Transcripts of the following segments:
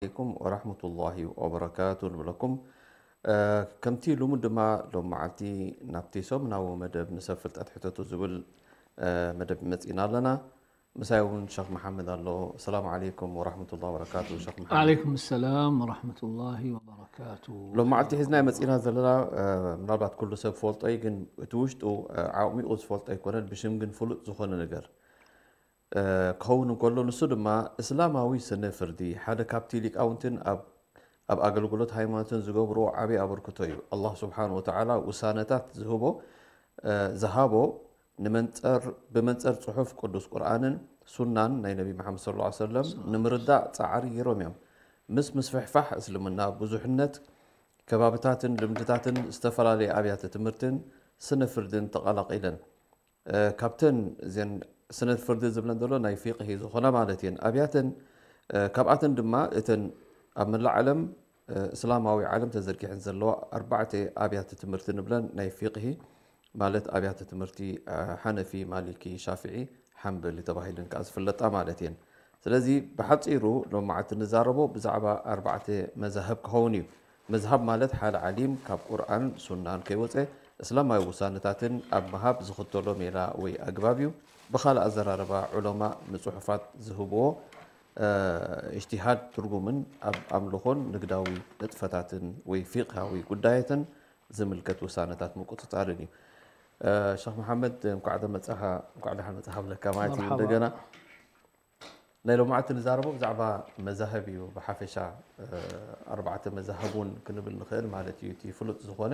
ዓለይኩም ወራህመቱላሂ ወበረካቱ ንብለኩም። ከምቲ ልሙድ ድማ ሎም መዓልቲ ናብቲ ሰሙናዊ መደብ ንሰብ ፍልጠት ሕተቱ ዝብል መደብ መፂና ኣለና። ምሳይ እውን ሸኽ መሓመድ ኣሎ። ሰላም ዓለይኩም ወራህመቱላሂ ወበረካቱ ሸኽ መሓመድ። ዓለይኩም ሰላም ወራህመቱላሂ ወበረካቱ። ሎም መዓልቲ ሒዝና መፂና ዘለና ምናልባት ኩሉ ሰብ ፈልጦ እዩ፣ ግን እቲ ውሽጡ ዓቕሚቑ ዝፈልጦ ኣይኮነን። ብሽም ግን ፍሉጥ ዝኾነ ነገር ክኸውን እንከሎ፣ ንሱ ድማ እስላማዊ ስነ ፍርዲ ሓደ ካብቲ ሊቃውንትን ኣብ ኣብ ኣገልግሎት ሃይማኖትን ዝገብርዎ ዓብዪ ኣበርክቶ እዩ። ኣላህ ስብሓን ወተዓላ ውሳነታት ዝህቦ ዝሃቦ ንመንፀር ብመንፀር ፅሑፍ ቅዱስ ቁርኣንን ሱናን ናይ ነቢ መሓመድ ሰለላሁ ዐለይሂ ወሰለም ንምርዳእ ፃዕሪ ገይሮም እዮም። ምስ ምስፍሕፋሕ እስልምና ብዙሕነት ከባብታትን ልምድታትን ዝተፈላለየ ኣብያተ ትምህርትን ስነ ፍርድን ተቐላቒለን። ካብተን እዘን ስነ ፍርዲ ዝብለን ዘሎ ናይ ፊቅሂ ዝኾና ማለት እየን ኣብያተን። ካብኣተን ድማ እተን ኣብ መላእ ዓለም እስላማዊ ዓለም ተዘርጊሐን ዘለዋ ኣርባዕተ ኣብያተ ትምህርቲ ንብለን ናይ ፊቅሂ ማለት ኣብያተ ትምህርቲ ሓነፊ፣ ማሊኪ፣ ሻፍዒ፣ ሓንበሊ ተባሂለን ከዓ ዝፍለጣ ማለት እየን። ስለዚ ብሓፂሩ ሎም መዓልቲ ንዛረቦ ብዛዕባ ኣርባዕተ መዛህብ ክኸውን እዩ። መዝሃብ ማለት ሓደ ዓሊም ካብ ቁርኣን ሱናን ከይወፀ እስላማዊ ውሳነታትን ኣብ ምሃብ ዝኽተሎ ሜላ ወይ ኣግባብ እዩ። ብኻልእ ኣዘራርባ ዑለማ ንፅሑፋት ዝህብዎ እጅትሃድ ትርጉምን ኣብ ኣምልኾን ንግዳዊ ንጥፈታትን ወይ ፊቅሃዊ ጉዳያትን ዝምልከት ውሳነታት ምቁፅፃርን እዩ። ሸኽ መሓመድ እንኳዕ ደመፃኻ እንኳዕ ደሓን መፃኻ ብለካ ማለት እዩ። እንደገና ናይ ሎማዓንቲ ንዛረቦ ብዛዕባ መዛህብ እዩ ብሓፈሻ። ኣርባዕተ መዛህብ እውን ክንብል ንኽእል ማለት እዩ። እቲ ፍሉጥ ዝኾነ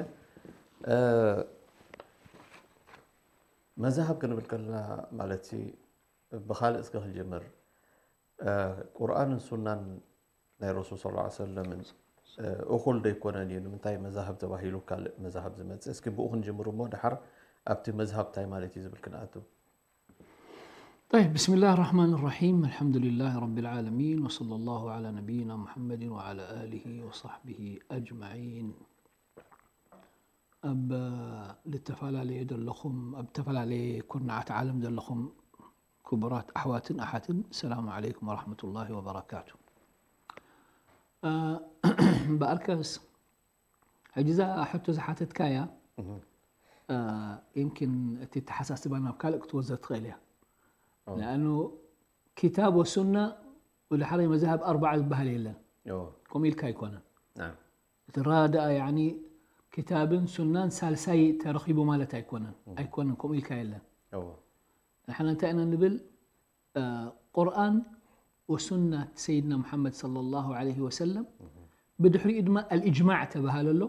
መዛህብ ክንብል ከለና ማለት ብኻልእ እስከ ክንጀምር። ቁርኣንን ሱናን ናይ ረሱል ስ ሰለምን እኹል ዶ ይኮነን እዩ? ንምንታይ መዛህብ ተባሂሉ ካልእ መዛህብ ዝመፅእ? እስኪ ብኡ ክንጅምር እሞ ድሓር ኣብቲ መዝሃብ እንታይ ማለት እዩ ዝብል ክንኣቱ። طيب، بسم الله الرحمن الرحيم. الحمد لله رب العالمين، وصلى الله على نبينا محمد وعلى آله وصحبه أجمعين. ኣብ ልተፈላለየ ዘለኹም ኣብ ዝተፈላለየ ኩርናዓት ዓለም ዘለኹም ክቡራት ኣሕዋትን ኣሓትን፣ ሰላሙ ዓለይኩም ወራሕመቱላሂ ወበረካቱ። በኣርከስ ሕጂ እዛ ሕቶ ዝሓተትካያ ይምኪን እቲ ተሓሳስባ ናብ ካልእ ክትወስዶ ትኽእል እያ። ንኣኑ ኪታብ ወሱና ወድሓረይ መዛህብ ኣርባዓ ዝበሃል የለን። ከምኡ ኢልካ ኣይኮነን። እቲ ራድኣ ያኒ ኪታብን ሱናን ሳልሳይ ተረኺቡ ማለት ኣይኮነን። ኣይኮነን፣ ከምኡ ኢልካ የለን። ንሕና እንታይ ኢና ንብል? ቁርኣን ወሱናት ሰይድና ሙሓመድ ሰለላሁ ዐለይሂ ወሰለም፣ ብድሕሪኡ ድማ ኣልእጅማዕ ተባሃለ ኣሎ።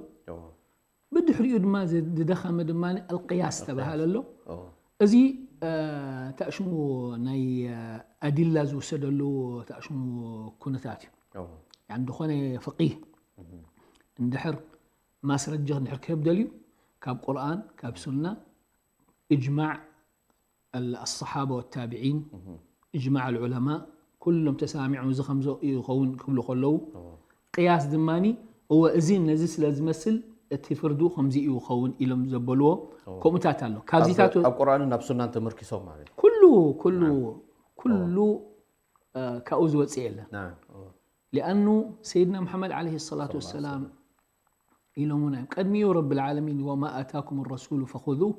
ብድሕሪኡ ድማ ዝደኸመ ድማ ኣልቅያስ ተባሃለ ኣሎ። እዚ ታእሽሙ ናይ ኣዲላ ዝውሰደሉ ታእሽሙ ኩነታት እዩ። ያኒ ዝኾነ ፍቂህ እንድሕር ማስረጃ እንድሕር ክህብ ደልዩ ካብ ቁርኣን ካብ ሱና እጅማዕ ኣልሰሓባ ወታቢዒን እጅማዕ ኣልዑለማ ኩሎም ተሰማሚዖም እዚ ከምዚ ይኸውን ክብሉ ከለዉ ቅያስ ድማ እወ እዚ ነዚ ስለ ዝመስል እቲ ፍርዱ ከምዚ እዩ ክኸውን ኢሎም ዘበልዎ ከምኡታት ኣሎ። ካብዚታት ኣብ ቁርኣንን ኣብ ሱናን ተመርኪሶም ማለት እዩ። ኩሉ ኩሉ ኩሉ ካብኡ ዝወፅእ የለን። ሊኣኑ ሰይድና ሙሓመድ ዓለይሂ ሰላቱ ወሰላም ኢሎምና እዮም። ቀድሚኡ ረብል ዓለሚን ወማ ኣታኩም ረሱሉ ፈኹዙህ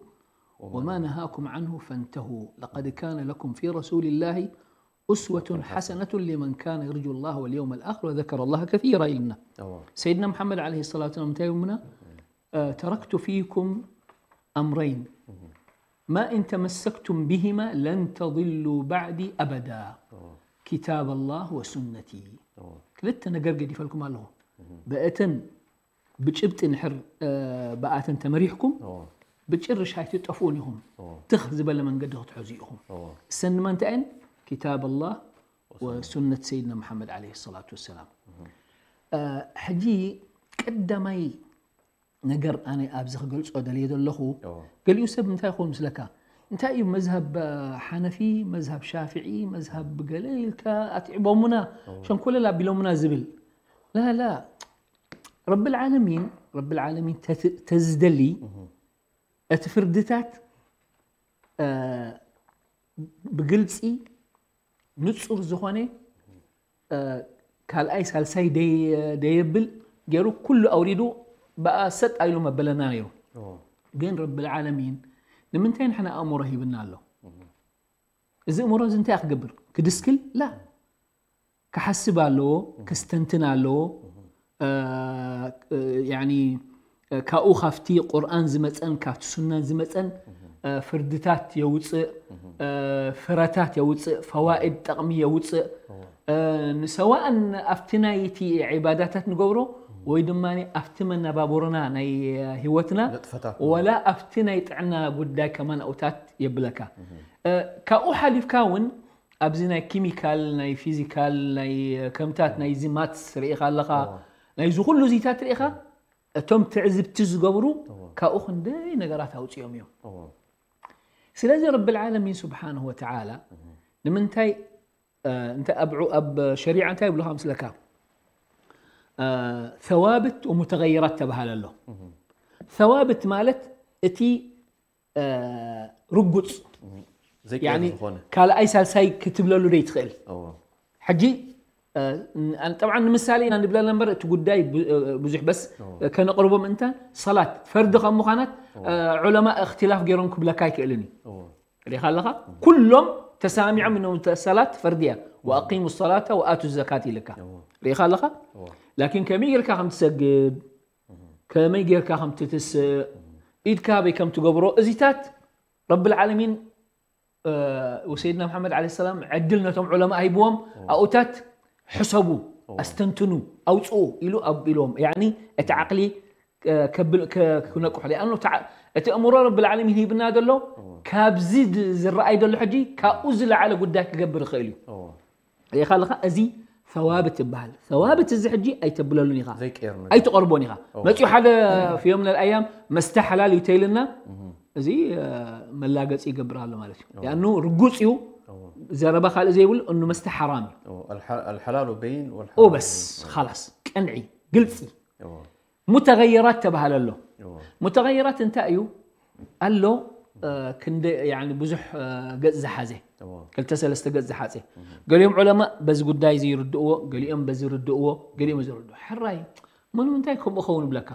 ወማ ነሃኩም ዓንሁ ፈንተሁ ለቀድ ካነ ለኩም ፊ ረሱሊላሂ ኡስወቱን ሓሰነቱን ሊመን ካነ የርጁ ላህ ወልየውመል ኣኽር ወዘከረ ላህ ከሲራ ኢሉና። ሰይድና ሙሓመድ ዓለይሂ ሰላቱ ወሰላም እንታይ ኢሎምና? ተረክቱ ፊኩም ኣምረይን ማ ኢን ተመሰክቱም ቢሂማ ለን ተድሉ ባዕዲ ኣበዳ ኪታብ ላህ ወሱነቲ። ክልተ ነገር ገዲፈልኩም ኣለኹ። በእተን ብጭብጢ ንሕር ብኣተን ተመሪሕኩም ብጭርሽ ኣይትጠፍኡን ኢኹም። ትኽ ዝበለ መንገዲ ክትሕዙ ኢኹም። እሰን ድማ እንታይ እየን? ኪታብ ኣላህ ወሱነት ሰይድና መሓመድ ዓለይሂ ሰላቱ ወሰላም። ሕጂ ቀዳማይ ነገር ኣነ ኣብዚ ክገልጾ ደልየ ዘለኹ፣ ገሊኡ ሰብ እንታይ ይኸውን ምስለካ፣ እንታይ እዩ መዝሀብ ሓነፊ፣ መዝሀብ ሻፍዒ፣ መዝሀብ ገለ ኢልካ ኣትዒቦሙና፣ ሸንኮለል ኣቢሎሙና ዝብል። ላላ፣ ረብል ዓለሚን፣ ረብል ዓለሚን ተዝደሊ እቲ ፍርድታት ብግልፂ ንፁር ዝኾነ ካልኣይ ሳልሳይ ደይ- ደየብል ገይሩ ኩሉ ኣውሪዱ ብኣ ሰጥ ኣይሉ መበለና ነይሩ። ግን ረብል ዓለሚን ንምንታይ ንሕና ኣእምሮ ሂብና ኣሎ? እዚ እምሮ እዚ እንታይ ክገብር? ክድስክል ላ ክሓስብ ኣለዎ፣ ክስተንትን ኣለዎ። ያኒ ካብኡ ካብቲ ቁርኣን ዝመፀን ካብቲ ሱናን ዝመፀን ፍርድታት የውፅእ፣ ፍረታት የውፅእ፣ ፈዋኢድ ጠቕሚ የውፅእ። ንሰዋእን ኣብቲ ናይቲ ዒባዳታት ንገብሮ ወይ ድማ ኣብቲ መነባብሮና ናይ ህይወትና ንጥፈታት ወላ ኣብቲ ናይ ጥዕና ጉዳይ ከማን ኣውታት የብለካ። ካብኡ ሓሊፍካ እውን ኣብዚ ናይ ኪሚካል ናይ ፊዚካል ናይ ከምታት ናይዚ ማትስ ርኢኻ ኣለኻ፣ ናይዚ ኩሉ ዚታት ርኢኻ እቶም ትዕዝብቲ ዝገብሩ ካብኡ ክንደይ ነገራት ኣውፅኦም እዮም። ስለዚ ረብል ዓለሚን ስብሓንሁ ወተዓላ ንምንታይ እንተ ኣብ ሸሪዓ እንታይ ይብሉኻ ምስለካ፣ ሰዋብት ወሙተገይራት ተባሃል ኣሎ። ሰዋብት ማለት እቲ ርጉፅ ዘይቀየር ዝኾነ ካልኣይ ሳልሳይ ክትብለሉ ዶ ይትኽእል? እዎ ሕጂ ጠብዓ ንምሳሌ ኢና ንብለና እምበር እቲ ጉዳይ ብዙሕ በስ ከነቕርቦም እንተ ሰላት ፈርዲ ከም ምዃናት ዑለማ እክትላፍ ገይሮም ክብለካ ኣይክእልን እዩ። እዎ ሪኻ ኣለኻ ኩሎም ተሳሚዖም ኢኖም ሰላት ፈርዲ እያ። ወኣቂሙ ሰላተ ወኣቱ ዘካት ኢልካ እዎ ሪኻ ኣለኻ እዎ ላኪን ከመይ ጌርካ ከም ትሰግድ ከመይ ጌርካ ከም ትትስእ ኢድካ በይ ከም ትገብሮ እዚታት ረብል ዓለሚን ወሰይድና መሓመድ ዓለ ሰላም ዕድል ነቶም ዑለማ ሂብዎም ኣብኡታት ሕሰቡ ኣስተንትኑ ኣውፅኡ ኢሉ ኣቢልዎም ያኒ እቲ ዓቅሊ ከብል ክነቅሑ ሊኣኑ እቲ እእምሮ ረብል ዓለሚን ሂብና ዘሎ ካብዚ ዝረኣይ ዘሎ ሕጂ ካብኡ ዝለዓለ ጉዳይ ክገብር ይኽእል እዩ። እዎ ሪኢኻ ኣለኻ እዚ ሰዋብት ይበሃል። ሰዋብት እዚ ሕጂ ኣይተብለሉን ኢኻ ዘይቀየር ነገር ኣይትቐርቦን ኢኻ። መፅኡ ሓደ ፊዮም ነል ኣያም መስተ ሓላል እዩ ተይልና እዚ መላገፂ ይገብር ኣሎ ማለት እዩ። ያኑ ርጉፅ እዩ ዘረባ ካልእ ዘይብሉ እኑ መስተ ሓራም እዩ። እዎ الحلال بين ኦ በስ ኻላስ ቀንዒ ግልፂ እዎ ሙተገይራት ተባሃል ኣሎ። እዎ ሙተገይራት እንታይ እዩ ኣሎ ክንደ ብዙሕ ገፅ ዝሓዘ እዎ ክልተ ሰለስተ ገፅ ዝሓፀ ገሊኦም ዑለማ በዚ ጉዳይ እዚ ይርድእዎ ገሊኦም በዚ ይርድእዎ ገሊኦም በዚ ይርድእዎ ሕራይ ምኑ እንታይ ከምኡ ኸውን ይብለካ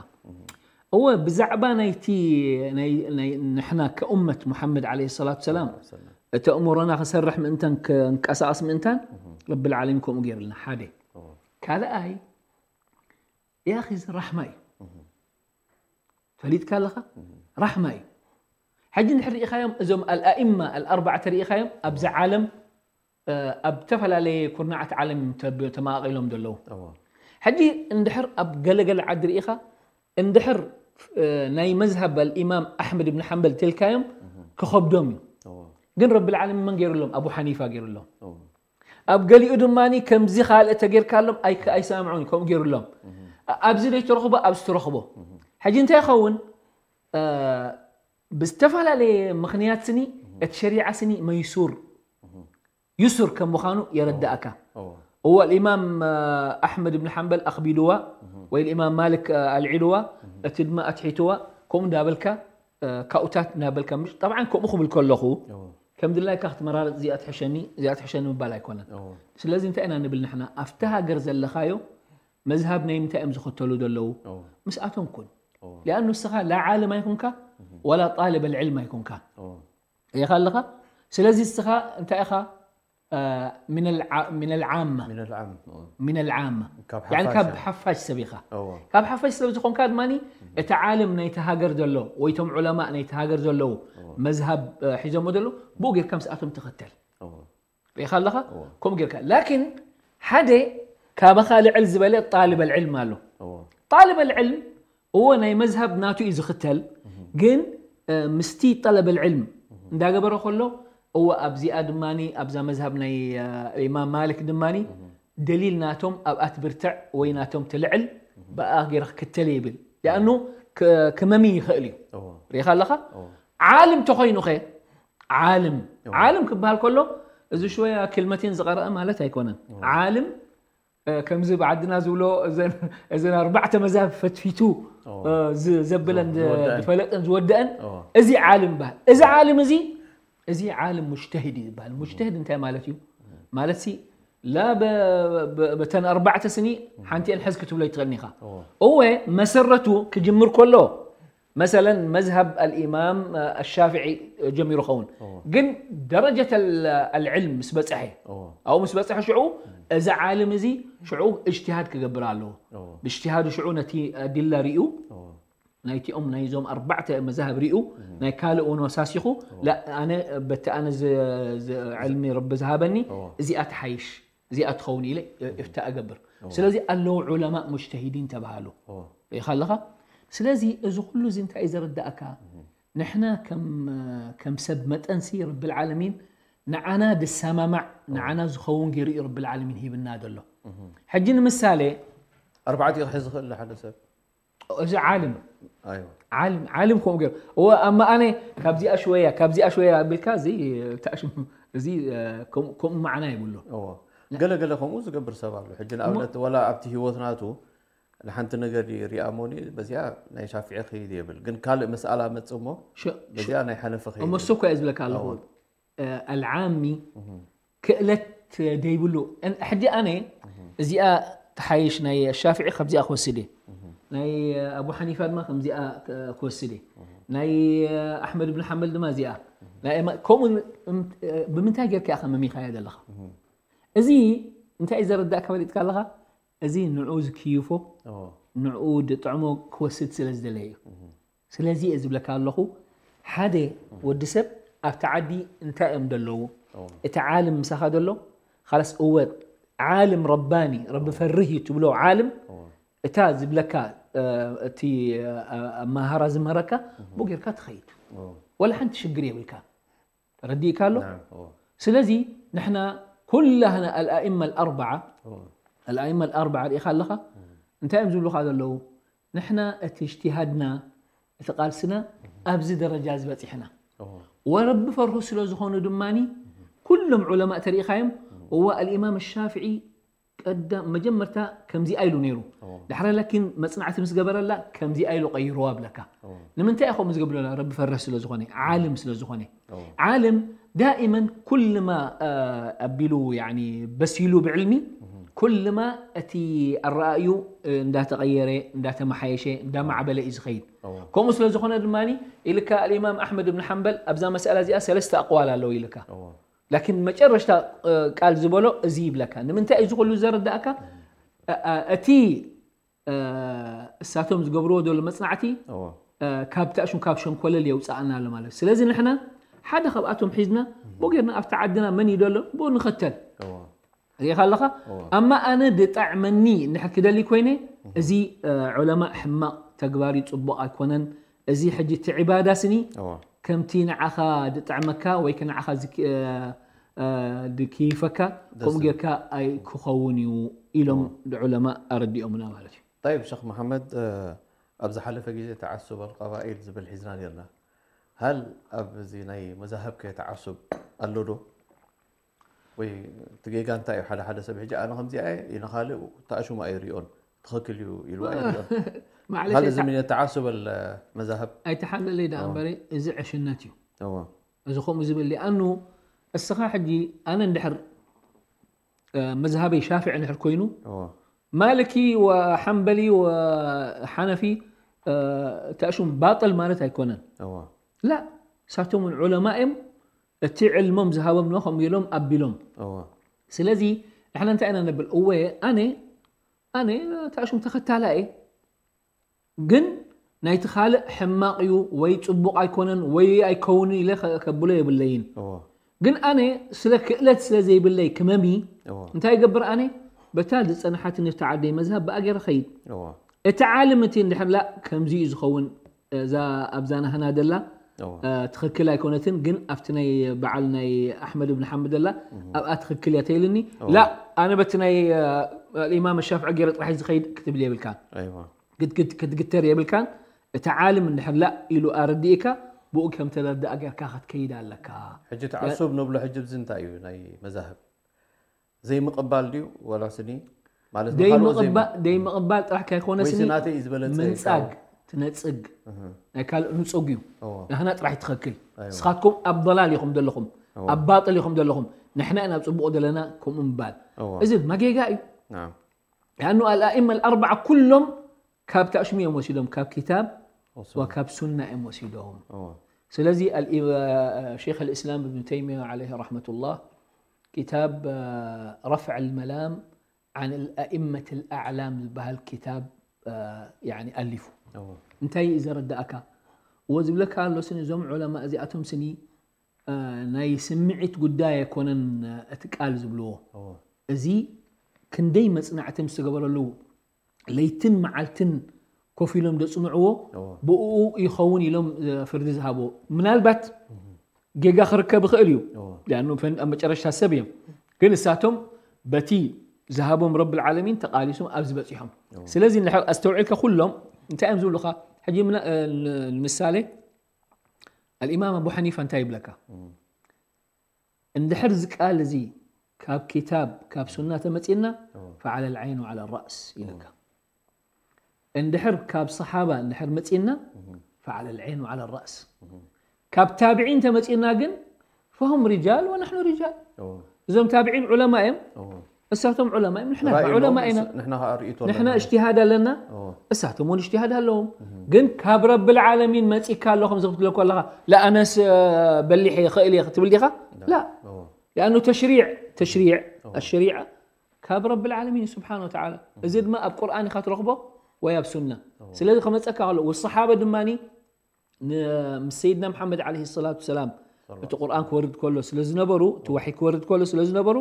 እወ ብዛዕባ ናይቲ ናይ- ናይ- ንሕና ከኡመት ሙሓመድ ዓለ ሰላት ሰላም እቲ ኣእምሮና ክሰርሕ ምእንታን ክንቀሳቐስ ምእንታን ረብል ዓለሚን ከምኡ ገይርልና ሓደ እዎ ካልኣይ ያኺ እዚ ራሕማ እዩ ፈሊጥካ ኣለኻ ራሕማ እዩ ሕጂ እንድሕር ርኢኻዮም እዞም ኣልኣኢማ ኣልኣርባዕተ ርኢኻዮም ኣብዚ ዓለም ኣብ ዝተፈላለየ ኩርናዓት ዓለም እዮም ተብ- ተማቓቒሎም ዘለዉ እዎ ሕጂ እንድሕር ኣብ ገለገለ ዓዲ ርኢኻ እንድሕር ናይ መዝሃብ ኣልኢማም ኣሕመድ ብን ሓንበል ተልካዮም ክኸብዶም እዩ እዎ ግን ረብል ዓለሚን መን ገይሩሎም ኣቡ ሓኒፋ ገይሩሎም እዎ ኣብ ገሊኡ ድማ ከምዚ ካልእ ተጌርካሎም ኣይሰማምዑን ከምኡ ገይሩሎም ኣብዚ ዘይትረኽቦ ኣብዚ ትረኽቦ ሕጂ እንታይ ይኸውን ብዝተፈላለየ ምኽንያት ስኒ እቲ ሸሪዓ ስኒ መይሱር ዩሱር ከም ምዃኑ የረዳእካ እዎ እዎ الإمام ኣሕመድ ብን ሓንበል ኣኽቢድዋ ወይ الإمام ማልክ ኣልዒድዋ እቲ ድማ ኣትሒትዋ ከምኡ እንዳበልካ ካብኡታት እናበልካ ምሽ طبعا ከምኡ ክብል ከለኹ እዎ ከም ድላይካ ክትመራረፅ እዚኣ ትሕሸኒ እዚኣ ትሕሸኒ ምባል ኣይኮነን እዎ ስለዚ እንታይ ኢና ንብል ንሕና ኣብቲ ሃገር ዘለኻዮ መዝሃብ ናይ ምንታይ እዮም ዝኽተሉ ዘለዉ እዎ ምስኣቶም ኩን እዎ ሊኣኑ እስኻ ላ ዓለም ኣይኮንካ ወላ ጣልብ ኣልዕልም ኣይኮንካ እዎ ኢኻ ኣለኻ ስለዚ እስኻ እንታይ ኢኻ من العامة من العام እዎ من العامة ካብ يعني ሓፋሽ ካብ ሓፋሽ ሰብ ኢኻ እዎ ካብ ሓፋሽ ሰብ ዝኾንካ ድማ እቲ ዓለም ናይቲ ሃገር ዘሎ ወይ ቶም ዑለማእ ናይቲ ሃገር ዘለዉ መዝሃብ ሒዞሞ ዘለዉ ብኡ ጌርካ ምስኣቶም ትኽተል እዎ ርኢኻ ኣለኻ እዎ ከምኡ ጌርካ ላኪን ሓደ ካባኻ ልዕል ዝበለ ጣልብ ኣልዕልም ኣሎ እዎ ጣልብ ኣልዕልም እዎ ናይ መዝሃብ ናቱ እዩ ዝኽተል ግን ምስቲ ጠለብ ኣልዕልም እንዳገበረ ከሎ እዎ ኣብዚኣ ድማ ኣብዛ መዝሃብ ናይ ኢማም ማልክ ድማ ደሊል ናቶም ኣብኣ ትብርትዕ ወይ ናቶም ትልዕል ብኣ ገይረ ክክተል ይብል ሊኣኑ ክመሚ ይኽእል እዩ እዎ ርኢኻ ኣለኻ እዎ ዓልም ተኾይኑኸ ዓልም ዓልም ክበሃል ከሎ እዚ ሽወያ ክልመቴን ዝቐረአ ማለት ኣይኮነን ዓልም ከምዚ ብዓድና ዝብሎ እዘን ኣርባዕተ መዛብ ፈትፊቱ ዘብለን ዝፈለጠን ዝወደአን እዚ ዓልም ይበሃል እዚ ዓልም እዚ እዚ ዓልም ሙጅተሂድ እዩ ዝበሃል ሙጅተሂድ እንታይ ማለት እዩ ማለት ሲ لا ب- ب- በተን ኣርባዕተ ስኒ ሓንቲአን ሕዝ ክትብሎ ይትኽእልኒ ኢኻ እዎ እወ መሰረቱ ክጅምር ከሎ መሰለን መዝሃብ ኣልኢማም ኣሻፍዒ ጀሚሩ ኸውን እዎ ግን ደረጀት ኣልዕልም ምስ በፅሐ እዎ ኣብኡ ምስ በፅሐ ሽዑ እዚ ዓልም እዚ ሽዑ እጅትሃድ ክገብር ኣለዎ እዎ ብእጅትሃዱ ሽዑ ነቲ ኣዲላ ሪኡ እዎ ናይቲኦም ናይዞም ኣርባዕተ መዛህብ ሪኡ ናይ ካልእ እውን ወሳሲኹ ላ ኣነ በቲ ኣነ ዝ- ዝ- ዕልሚ ረቢ ዝሃበኒ እዎ እዚኣ ትሓይሽ እዚኣ ትኸውን ኢለ እፍታ እገብር ስለዚ ኣለዉ ዑለማእ ሙጅተሂዲን ተባሃሉ እዎ ርኢኻ ኣለኻ ስለዚ እዚ ኩሉ እዚ እንታይ እዩ ዘረዳእካ ንሕና ከም ከም ሰብ መጠንሲ ረቢ ልዓለሚን ንዓና ድሰማማዕ ንዓና ዝኸውን ገይሩ እዩ ረቢ ልዓለሚን ሂብና ዘሎ ሕጂ ንምሳሌ ኣርባዕቲኡ ክሕዝ ዝኽእል ሓደ ሰብ እዚ ዓልም ኣይዋ ዓልም ዓልም ከምኡ ገይሩ እወ ኣማ ኣነ ካብዚኣ ሽወያ ካብዚኣ ሽወያ ኣቢልካ እዚ ተእሽሙ እዚ ከምኡ መዓና ይብሉ እዎ ገለ ገለ ከምኡ ዝገብር ሰብ ኣሎ ሕጂ ንኣብነት ወላ ኣብቲ ህይወት ናቱ ንሓንቲ ነገር ሪኣ ሞኒ በዚኣ ናይ ሻፍዒ ክይድ የብል ግን ካልእ መስኣላ መጽእ እሞ ሸ- በዚኣ ናይ ሓነፈ እሞ ክይድ እሱ እኮ እየ ዝብለካ ኣለኹ ኣልዓሚ ክእለት ደይብሉ እን- ሕጂ ኣነ እዚኣ ተሓይሽ ናይ ሻፍዒ ካብዚኣ ክወስድ እየ ናይ ኣቡ ሓኒፋ ድማ ከምዚኣ ክ- ክወስድ እየ ናይ ኣሕመድ ብን ሓንበል ድማ እዚኣ ናይ እማ- ከምኡ እም- ብምንታይ ጌርካ ኢኻ መሚኻያ ዘለኻ እዚ እንታይ እዩ ዘረዳእካ ፈሊጥካ ኣለኻ እዚ ንዑ ዝክይፎ እዎ ንዑ ድጥዕሞ ክወስድ ስለ ዝደለየ እዩ ስለዚ እየ ዝብለካ ኣለኹ ሓደ ወዲ ሰብ ኣብቲ ዓዲ እንታይ እዮም ደለዉ እቲ ዓልም ምሳኻ ደሎ ካላስ እወ ዓልም ረባኒ ረቢ ፈርህ እዩ ትብሎ ዓልም እታ ዝብለካ እቲ ኣማሃራ ዝምህረካ ብኡ ጌርካ ትኸይድ ወላ ሓንቲ ሽግር የብልካ ረዲእካ ኣሎ ስለዚ ንሕና ኩላህና ኣልኣእማ ኣልኣርባዓ ኣልኣእማ ኣልኣርባዓ ርኢኻ ኣለኻ እንታይ እዮም ዝብሉኻ ዘለዉ ንሕና እቲ እጅትሃድና እቲ ቃልስና ኣብዚ ደረጃ ዝበፂሕና ወረቢ ፈርሁ ስለ ዝኾኑ ድማ ኩሎም ዑለማእ ተሪኢኻዮም እዋ ኣልኢማም ሻፍዒ ቀዳም መጀመርታ ከምዚኣ ኢሉ ነይሩ ዳሕረ ላኪን መፅናዕቲ ምስ ገበረላ ከምዚኣ ኢሉ ቀይርዋ ብለካ ንምንታይ ኢኹም ዝገብረላ ረቢ ፈርህ ስለ ዝኾነ ዓልም ስለ ዝኾነ ዓልም ዳኢመን ኩልማ ኣቢሉ በሲሉ ብዕልሚ ኩልማ እቲ ኣረኣእዩ እንዳተቐየረ እንዳተመሓየሸ እንዳማዕበለ እዩ ዝኸይድ ከምኡ ስለ ዝኾነ ድማ ኢልካ ኣልኢማም ኣሕመድ ብን ሓንበል ኣብዛ መስኣላ እዚኣ ሰለስተ ኣቕዋል ኣለዉ ኢልካ ላኪን መጨረሽታ ቃል ዝበሎ እዚ ይብለካ ንምንታይ እዩ ዝኩሉ ዘረዳእካ እቲ እሳቶም ዝገብርዎ ዘሎ መፅናዕቲ ካብ ታእሹም ካብ ሸንኮለል የውፃእና ኣሎ ማለት ስለዚ ንሕና ሓደ ካብኣቶም ሒዝና ብኡ ጌርና ኣብቲ ዓድና መን እዩ ዘሎ ብኡ ንኸተል ርኢኻ ኣለኻ ኣማ ኣነ ድጣዕመኒ እንድሕር ክደሊ ኮይነ እዚ ዑለማ ሕማቕ ተግባር እዩ ፅቡቕ ኣይኮነን እዚ ሕጂ እቲ ዕባዳ ስኒ ከምቲ ንዓኻ ድጥዕመካ ወይ ንዓኻ ድክይፈካ ከምኡ ጌርካ ኣይክኸውን እዩ ኢሎም ዑለማ ኣረዲኦምና ማለት እዩ طيب شيخ محمد ኣብ ዝሓለፈ ግዜ ተዓሱብ ኣልቀባኢል ዝብል ሒዝና ነርና ሃል ኣብዚ ናይ መዛህብ ከ ተዓሱብ ኣሎ ዶ ወይ እቲ ጌጋ እንታይ እዩ ሓደ ሓደ ሰብ ሕጂ ኣነ ከምዚኣ እየ ንኻልእ ተኣሽሙ ኣይሪኦን ትኽክል እዩ ኢሉ ኣይሪኦን ማዕለሽ هل እዚ من التعصب المذاهب ኣይተሓለለይ ደኣ እምበረ እዚ ዕሽነት እዩ እዎ እዚ ከምኡ ዝብል ሊኣኑ እስኻ ሕጂ ኣነ እንድሕር መዝሃበይ ሻፍዒ እንድሕር ኮይኑ እዎ ማልኪ ወሓንበሊ ወሓነፊ ተእሹም ባጥል ማለት ኣይኮነን እዎ ላ እሳቶም እውን ዑለማ እዮም እቲ ዕልሞም ዝሃቦም ኖ ከምኡ ኢሎም ኣቢሎም እዎ ስለዚ ንሕና እንታይ ኢና ነብል እወ ኣነ ኣነ ተእሹም ተኸታላ እየ ግን ናይቲ ካልእ ሕማቕ እዩ ወይ ፅቡቕ ኣይኮነን ወይ ኣይከውንን ኢለ ከ- ከብሎ የብለይን እዎ ግን ኣነ ስለ ክእለት ስለ ዘይብለይ ክመሚ እዎ እንታይ ይገብር ኣነ በታ ዝፀንሓትኒ እታ ዓደይ መዝሃብ ብኣ ገይረ ኸይድ እዎ እቲ ዓለም እቲ እንድሕር ላ ከምዚ እዩ ዝኸውን እዛ ኣብዛ ናህና ደላ እዎ ትኽክል ኣይኮነትን ግን ኣብቲ ናይ በዓል ናይ ኣሕመድ ብን ሓምድ ደላ ኣብኣ ትኽክል እያ ተይልኒ ላ ኣነ በቲ ናይ ኢማም ሻፍዒ ገይረ ጥራሕ ዝኸይድ ክትብል የብልካ ኣይዋ ክትግተር የብልካን እቲ ዓልም እንድሕር ላ ኢሉ ኣረዲእካ ብኡ ከም ተረዳእ ጌርካ ክትከይድ ኣለካ ሕጂ ተዓሱብ ንብሎ ሕጂ ብዚ እንታይ እዩ ናይ መዛህብ ዘይምቕባል ድዩ ወላ ስኒ ማለት ደይምቕባል ደይምቕባል ጥራሕ ካይኮነ ወይሲ ስኒ ናተይ እዩ ዝበለጸ ምንጻግ ትነጽግ ናይ ካልእ ንጹግ እዩ እዎ ናህና ጥራሕ ትኸክል ኣይዋ። ንስኻትኩም ኣብ ضلال ኢኹም ዘለኹም ኣብ ባጥል ኢኹም ዘለኹም ንሕና ኢና ኣብ ጽቡቕ ዘለና ከምኡ ምባል። እዎ። እዚ ድማ ጌጋ እዩ። ናም ያኑ ኣልኣኢመ ኣልኣርባዓ ኩሎም ካብ ታሽሙ እዮም ወሲዶም፣ ካብ ክታብ ወሱና። ወካብ ሱና እዮም ወሲዶም። እዎ። ስለዚ ኣልኢ- ሸይኽ ኣልእስላም እብን ተይሚያ ዓለይሂ ረሕመቱላህ ክታብ ረፍዕ ኣልመላም ዓን ኣልኣኢመት ኣልኣዕላም ዝበሃል ክታብ ያኒ ኣሊፉ። እዎ። እንታይ እዩ ዘረዳእካ? እዎ ዝብለካ ኣሎ ስኒ እዞም ዑለማ እዚኣቶም ስኒ ናይ ስምዒት ጉዳይ ኣይኮነን እቲ ቃል ዝብልዎ። እዎ። እዚ ክንደይ መጽናዕቲ ምስ ተገበረሉ ለይትን መዓልትን ኮፍ ኢሎም ዘጽንዕዎ እዎ። ብኡ ይኸውን ኢሎም ፍርዲ ዝሃብዎ። ምናልባት ጌጋ ክርከብ ይኽእል እዩ። እዎ። ሊኣኑ ፈን- ኣብ መጨረሽታ ሰብ እዮም። ግን እሳቶም በቲ ዝሃቦም ረብል ዓለሚን ተቓሊሶም ኣብዚ በጺሖም። ስለዚ እንድሕር ኣስተውዒልካ ኩሎም እንታይ እዮም ዝብሉኻ? ሕጂ ምና- ን- ንምሳሌ ኣልኢማም ኣቡ ሓኒፋ እንታይ ይብለካ? እንድሕር እዚ ቃል እዚ ካብ ክታብ ካብ ሱና ተመጺና እዎ። ፈዓለ ልዓይን ወዓለ ራእስ ኢለካ። እንድሕር ካብ ሰሓባ እንድሕር መጺና ፈዓለ ልዓይን ወዓለ ራእስ። ካብ ታብዒን ተመጺና ግን ፈሁም ሪጃል ወንሕኑ ሪጃል። እዎ። እዞም ታብዒን ዑለማ እዮም፣ እዎ። እሳቶም ዑለማ እዮም፣ ንሕና ራእይ ዑለማ ኣለዎም፣ ኢና። ንሕና ኸዓ ርእይቶ ንሕና ኣለና። እጅትሃድ ኣለና፣ እዎ። እሳቶም እውን እጅትሃድ ኣለዎም። ግን ካብ ረብል ዓለሚን መጺካ ኣለኹም ዝክትብለኩ ኣለኻ ለኣነስ በሊሕ ይኽእል እየ ክትብል ዲኻ? ላ እዎ። لأنه تشريع تشريع الشريعة ካብ ረብል ዓለሚን ስብሓን ወተዓላ። እዚ ድማ ኣብ ቁርኣን ኢኻ ትረኽቦ ወይ ኣብ ሱና። ስለዚ ከመፀካ ከሎ ወሰሓበ ድማ ምስ ሰይድና መሓመድ ዓለይሂ ሰላቱ ሰላም እቲ ቁርኣን ክወርድ ከሎ ስለ ዝነበሩ፣ እቲ ዋሒ ክወርድ ከሎ ስለ ዝነበሩ፣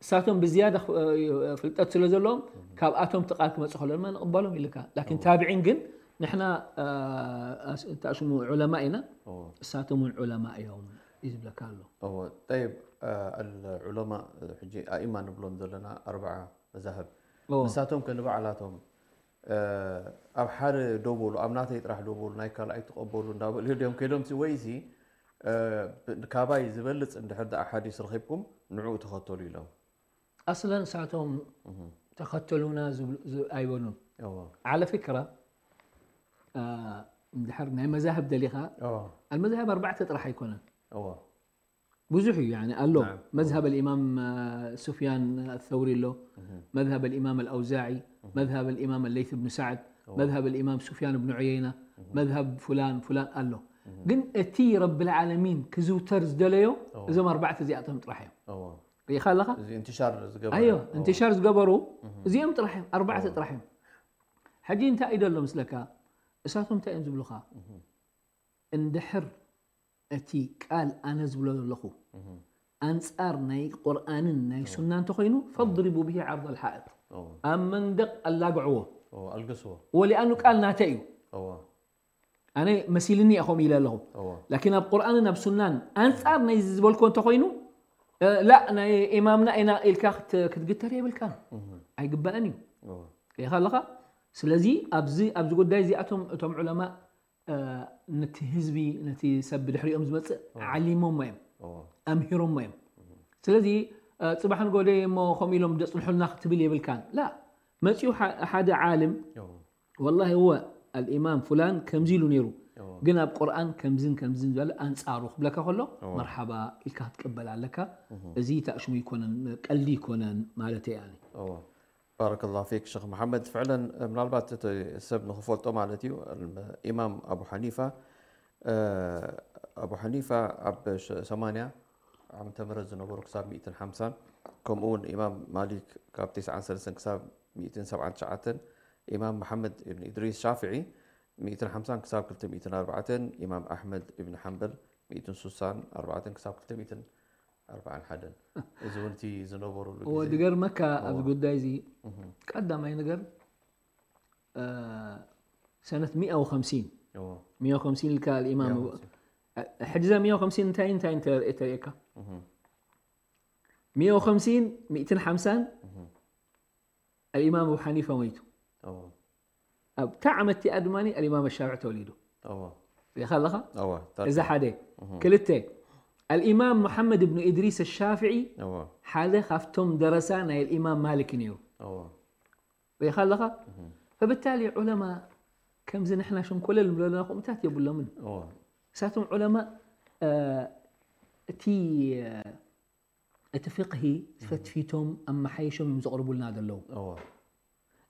እሳቶም ብዝያዳ ኽ- ፍልጠት ስለ ዘለዎም ካብኣቶም እቲ ቃል ክመፅእ ከሎ ድማ ንቕበሎም ኢልካ። ላኪን ታብዒን ግን ንሕና ተኣሽሙ ዑለማ ኢና፣ እዎ። እሳቶም እውን ዑለማ እዮም እዩ ዝብለካ ኣሎ። እዎ። ጠይብ፣ ኣልዑለማ ሕጂ ኣኢማ ንብሎም ዘለና ኣርባዓ መዛህብ እዎ። ንሳቶም ከ ንባዕላቶም ኣብ ሓደ ደው በሉ፣ ኣብ ናተይ ጥራሕ ደው በሉ፣ ናይ ካልኣይ ትቐበሉ እንዳበሉ ድዮም ከይዶም ሲ ወይሲ ካባይ ዝበልፅ እንድሕር ደኣ ሓዲስ ረኺብኩም ንዕኡ ተኸተሉ ኢሎም? ኣስለን እሳቶም ተኸተሉና ዝብሉ- ዝ- ኣይበሉን። እዎ። ዓለ ፍክራ እንድሕር ናይ መዛህብ ደሊኻ እዎ። ኣልመዛህብ ኣርባዕተ ጥራሕ ኣይኮነን። እዎ። ብዙሕ እዩ ያኒ ኣሎ። ናም። መዝሃብ ኣልኢማም ሱፍያን ኣሰውሪ ኣሎ፣ መዝሃብ ኣልኢማም ኣልኣውዛዒ፣ መዝሃብ ኣልኢማም ኣለይት ብን ሳዕድ፣ መዝሃብ ኣልኢማም ሱፍያን ብን ዑየይና፣ መዝሃብ ፉላን ፉላን ኣሎ። ግን እቲ ረብል ዓለሚን ክዝውተር ዝደለዮ እዞም ኣርባዕተ እዚኣቶም ጥራሕ እዮም። እዎ። ርኢኻ ኣለኻ? እዚ እንትሻር ዝገበረ ኣዮ እዎ። እንትሻር ዝገበሩ እዚኦም ጥራሕ እዮም፣ ኣርባዕተ ጥራሕ እዮም። ሕጂ እንታይ እዩ ዘሎ ምስለካ? እሳቶም እንታይ እዮም ዝብሉኻ? እንድሕር እቲ ቃል ኣነ ዝብሎ ዘለኹ ኣንጻር ናይ ቁርኣንን ናይ ሱና እንተኾይኑ ፈድሪቡ ብሂ ዓርض ኣልሓእጥ እዎ። ኣብ መንደቕ ኣላግዕዎ። እዎ፣ ኣልግስዎ። ወሊኣኑ ቃል ናተ እዩ። እዎ። ኣነ መሲልኒ እየ ከምኡ ኢለ ኣለኹ። እዎ። ላኪን ኣብ ቁርኣንን ኣብ ሱናን ኣንጻር ናይ ዝበልኮ እንተኾይኑ እ፣ ላ ናይ ኢማምና ኢና ኢልካ ክት- ክትግተር የብልካን። ኣይግባእን እዩ። እዎ። ርኢኻ ኣለኻ? ስለዚ ኣብዚ ኣብዚ ጉዳይ እዚኣቶም እቶም ዑለማ እ፣ ነቲ ህዝቢ ነቲ ሰብ ብድሕሪኦም ዝመፅእ ዓሊሞሞ እዮም፣ እዎ። ኣምሂሮሞ እዮም። ስለዚ እ፣ ፅባሕ ንጎደ እሞ ከምኡ ኢሎም ደፅንሑልና ክትብል የብልካን። ላ መፅኡ ሓ- ሓደ ዓልም እዎ። ወላሂ እወ ኣልኢማም ፉላን ከምዚ ኢሉ ነይሩ፣ እዎ። ግን ኣብ ቁርኣን ከምዝን ከምዝን ዝበለ ኣንፃሩ ክብለካ ከሎ እዎ። መርሓባ ኢልካ ክትቀበል ኣለካ። እዚ ተኣሽሙ ይኮነን ቀልዲ ይኮነን ማለት እየ ኣነ። እዎ። ባረከላሁ ፊክ ሸኽ መሓመድ። ፍዕለን ምናልባት እቲ ሰብ ንኽፈልጦ ማለት እዩ ኢማም ኣቡ ሓኒፋ እ፣ ኣቡ ሓኒፋ ኣብ ሸ- ሰማንያ ዓመተ ምህረት ዝነበሩ ክሳብ ሚእትን ሓምሳን ከምኡ እውን ኢማም ማሊክ ካብ ተስዓን ሰለስተን ክሳብ ሚእትን ሰብዓን ትሽዓተን ኢማም መሓመድ እብን ኢድሪስ ሻፍዒ ሚእትን ሓምሳን ክሳብ ክልተ ሚእትን ኣርባዕተን ኢማም ኣሕመድ እብን ሓንበል ሚእትን ሱሳን ኣርባዕተን ክሳብ ክልተ ሚእትን ኣርባዓን ሓደን እዚ እውን እቲ ዝነበሩሉ እወ ግዜ ድገርመካ ኣብዚ ጉዳይ እዚ ቀዳማይ ነገር እ፣ ሰነት ሚእትን ሓምሳን እዎ። ሚእትን ሓምሳን ኢልካ ኣልኢማም ሚእትን ሓምሳን። ሕጂ እዛ ሚእትን ሓምሳን እንታይ እንታይ እንተ- ተርእየካ ሚእትን ሓምሳን ሚእትን ሓምሳን ኣልኢማም ኣቡ ሓኒፋ ሞይቱ እዎ። ኣብታ ዓመት እቲኣ ድማ ኣልኢማም ኣሻፍዒ ተወሊዱ እዎ። ሪኢኻ ኣለኻ እዎ። እዛ ሓደ ክልተ ኣልኢማም መሓመድ እብኑ ኢድሪስ ኣሻፍዒ እዎ። ሓደ ካብቶም ደረሳ ናይ ኣልኢማም ማሊክ ነይሩ እዎ። ሪኢኻ ኣለኻ ፈብታሊ ዑለማ ከምዚ ንሕና ሸንኮለል ንብሎ ዘለና ከምኡታት የብሎምን እዎ። እሳቶም ዑለማ እ፣ እቲ እ፣ እቲ ፍቅሂ ፈትፊቶም ኣመሓይሾም እዮም ዘቕርቡልና ዘለዉ።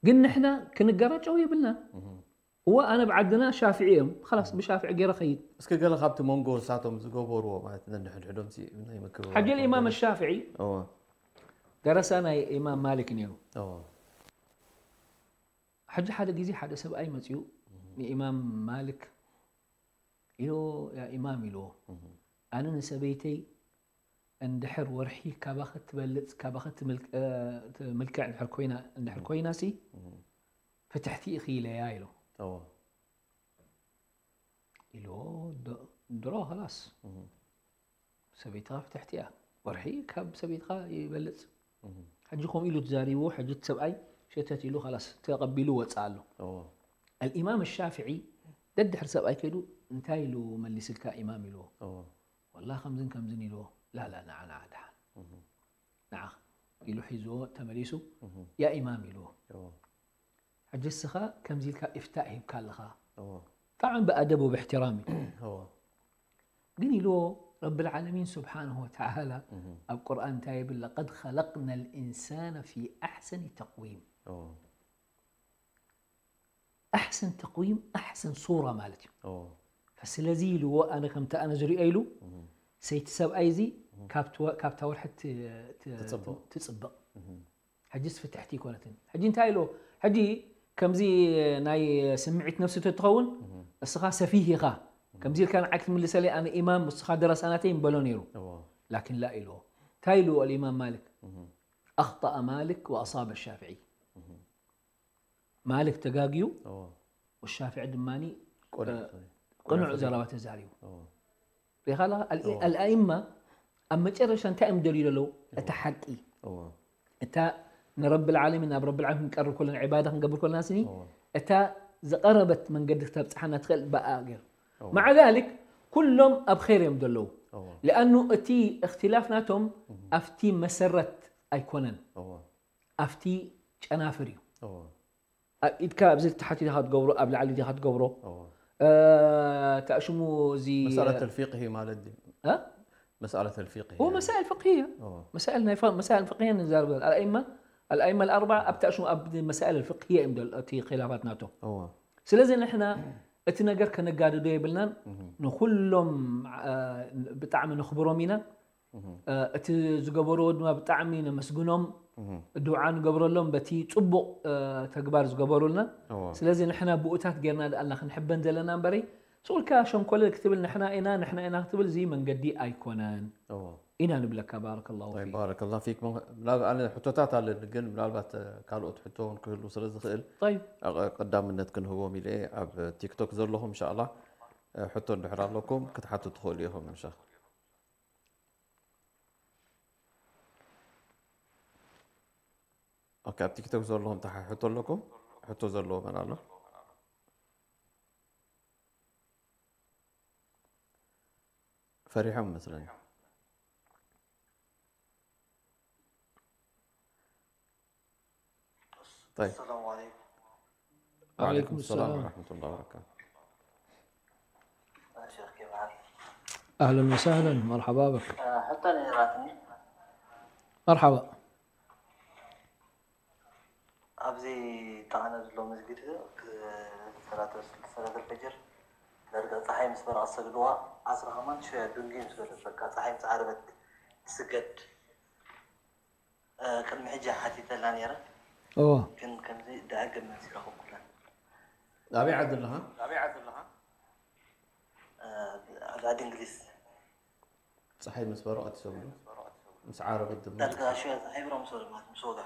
ግን ንሕና ክንገራጨው የብልና። እወ ኣነ ብዓድና ሻፍዒ እዮም፣ ላስ ብሻፍዒ ገይረ ኸይድ። እስኪ ገለ ካብቲ መንጎ ንሳቶም ዝገበርዎ ማለት ነንሕድሕዶም ናይ ምክብባር ሓጂ ልኢማም ሻፍዒ ደረሳ ናይ ኢማም ማሊክ ነይሩ። ሕጂ ሓደ ግዜ ሓደ ሰብኣይ መፅኡ ንኢማም ማልክ ኢሉ ያ ኢማም ኢልዎ ኣነ ንሰበይተይ እንድሕር ወርሒ ካባኸ ትበልፅ ካባኸ ትምልክዕ እንድሕር ኮይና እንድሕር ኮይና ሲ ፍትሕቲ ኢኺ ኢለያ ኢሉ ኢልዎ ድሮ ኸላስ ሰበይትኻ ፍትሕቲ እያ። ወርሒ ካብ ሰበይትኻ ይበልፅ። ሕጂ ከምኡ ኢሉ ተዛሪብዎ፣ ሕጂ እቲ ሰብኣይ ሸተት ኢሉ ኸላስ ተቐቢሉ ወፅእ ኣሎ። ኣልኢማም ሻፍዒ ደድሕሪ ሰብኣይ ከይዱ እንታይ ኢሉ መሊስልካ ኢማም ኢልዎ። ወላ ከምዝን ከምዝን ኢልዎ። ላላ ንዓ ንዓ ድሓን ንዓ ኢሉ ሒዝዎ ተመሊሱ ያ ኢማም ኢልዎ። ሕጂ እስኻ ከምዚ ኢልካ ኢፍታእ ሂብካ ኣለኻ። ብጣዕሚ ብኣደብ ወብእሕትራም እዩ። ግን ኢልዎ ረቢ ልዓለሚን ስብሓንሁ ወተዓላ ኣብ ቁርኣን እንታይ ይብል ለቀድ ኸለቅና ልኢንሳነ ፊ ኣሕሰኒ ተቅዊም። ኣሕሰን ተቅዊም ኣሕሰን ሱራ ማለት እዩ። ስለዚ ኢልዎ ኣነ ከምቲ ኣነ ዝሪኦ ኢሉ ሰይቲ ሰብኣይ እዚ ካብታ ወርሒ ትፅብቕ። ሕጂስ ፍትሕቲ ኣይኮነትን። ሕጂ እንታይ ኢልዎ? ሕጂ ከምዚ ናይ ስምዒት ነፍሲ ተትኸውን እስኻ ሰፊህ ኢኻ ከምዚ ኢልካ ንዓይ ክትምልሰለይ ኣነ ኢማም እስኻ ደረሳ ናተይ ምበሎ ነይሩ። ላኪን ላ ኢልዎ እንታይ ኢልዎ الإمام مالك أخطأ مالك وأصاب الشافعي ማልክ ተጋግዩ ወሻፍዒ ድማ ቅኑዕ ዘረባ ተዛሪቡ ሪኻ ኣለኻ ኣልኣይማ ኣብ መጨረሻ እንታይ እዮም ደልዩ ዘለዉ እታ ሓቂ እታ ንረቢ ልዓለሚን ናብ ረቢ ልዓለሚን ክንቀርብ ከለና ዕባዳ ክንገብር ከለና ስኒ እታ ዝቐረበት መንገዲ ክተብፅሓና ትኽእል ብኣ ገይሩ ማዓ ዛሊክ ኩሎም ኣብ ኸይር እዮም ዘለዉ ለኣኑ እቲ እክትላፍ ናቶም ኣብቲ መሰረት ኣይኮነን ኣብቲ ጨናፍር እዩ ኣብ ኢድካ ኣብዚ ተሓት ኢኻ ትገብሮ ኣብ ላዕሊ ኢኻ ትገብሮ ተኣሽሙ እዚ مسألة الفقه ማለት ድዩ مسألة الفقه هو مسائل فقهية مسائل ናይ مسائل فقهية ንዛረብ الأئمة الأئمة الأربعة ኣብ ተኣሽሙ ኣብ مسائل الفقهية እዮም እቲ خلافات ናቶም ስለዚ ንሕና እቲ ነገር ከነጋድዶ የብልናን ንኩሎም ብጣዕሚ ነኽብሮም ኢና እቲ ዝገበርዎ ድማ ብጣዕሚ ነመስግኖም ድዓ ንገብረሎም በቲ ፅቡቕ ተግባር ዝገበሩልና ስለዚ ንሕና ብኡታት ጌርና ደኣልና ክንሕበን ዘለና እምበረይ ስቁልካ ሸንኮለል ክትብል ንሕና ኢና ንሕና ኢና ክትብል እዚ መንገዲ ኣይኮነን ኢና ንብለካ ባረከላሁ ፊክ ባረከላሁ ፊክ ምናልባት ኣነ ሕቶታት ኣለኒ ግን ምናልባት ካልኦት ሕቶ እውን ክህሉ ስለ ዝኽእል ቀዳምነት ክንህቦም ኢለ ኣብ ቲክቶክ ዘለኹም እንሻላ ሕቶ እንድሕር ኣለኩም ክትሓቱ ትኽእሉ ኢኹም እንሻ ኦኬ ኣብ ቲክቶክ ዘለኹም ተሓሕቶ ኣለኩም ሕቶ ዘለዎ መን ኣሎ ፈሪሖም መስለኒ طيب السلام عليكم وعليكم السلام ورحمة الله وبركاته أهلا وسهلا مرحبا بك حتى نيراتني مرحبا ኣብዚ ጠዓነ ዘሎ መስጊድ ሰላት ሰላት الفجر ደርጋ ፀሓይ ምስ በረቐ ሰግድዋ ዓስራ ከማን ሽያ ዱንጊ ምስ በለት በቃ ፀሓይ ምስ ዓረበት ትስገድ ቅድሚ ሕጂ ሓቲተላ ነይረ እዎ ግን ከምዚ ደኣገም መልሲ ረኸብኩላ ኣበይ ዓዲ ኣለኻ? ኣበይ ዓዲ ኣለኻ? ዓዲ እንግሊዝ ፀሓይ ምስ በረቐት ይሰግዱ ምስ ዓረበት ድማ ዳርጋ ሽያ ፀሓይ ብራ ምስ ወደ ማለት ምስ ወጋ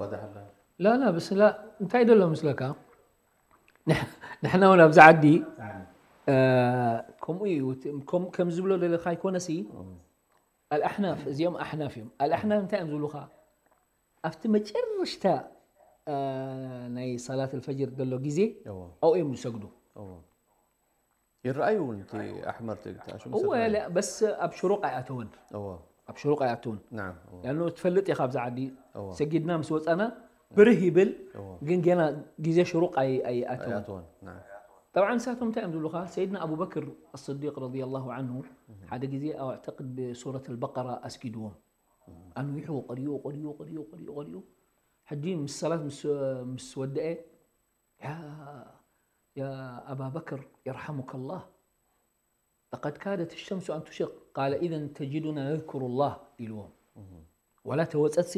ወደ ሓላ ላላ ብስላ እንታይ ደሎ ምስለካ ንሕ- ንሕና እውን ኣብዚ ዓዲ እ፣ ከምኡ እዩ እቲ- ከም- ከም ዝብሎ ደለካ ኣይኮነሲ ኣልኣሕናፍ እዚኦም ኣሕናፍ እዮም ኣልኣሕናፍ እንታይ እዮም ዝብሉካ ኣብቲ መጨረሽታ እ፣ ናይ ሰላት ልፈጅር ዘሎ ግዜ እዎ ኣብኡ እዮም ዝሰግዱ እዎ ይረኣዩ እውን እቲ ኣሕመር ትእግቲ ኣሽሙ እወ ሰብኣይ። ለ- በስ ኣብ ሽሩቅ ኣይኣተወን እዎ ኣብ ሽሩቅ ኣይኣተውን ናም እዎ። ያኑ ትፈልጥ ኢኻ ኣብዚ ዓዲ እዎ። ሰጊድና ምስ ወፃና ብርህ ይብል እዎ። ግን ገና ግዜ ሽሩቅ ኣይ- ኣይኣተውን ኣይኣተወን ናም ጠብዓ ንሳቶም እንታይ እዮም ዝብሉኻ? ሰይድና ኣቡበክር ኣስዲቅ ረዲየላሁ ዓንሁ ሓደ ግዜ ኣዕተቅድ ብሱረት ኣልበቀራ ኣስጊድዎም። ኣንዊሑ ቀሪኡ ቀሪኡ ቀሪኡ ቀሪኡ ቀሪኡ ሕጂ ምስ ሰላት ምስ ወደአ ያ ኣባ በክር የርሓሙከ ላህ ለቀድ ካደት ሸምሱ ኣን ቱሽሪቅ ቃለ ኢዘን ተጅዱና ነዝኩሩ ላህ ኢልዎም። ዋላ ተወፀትሲ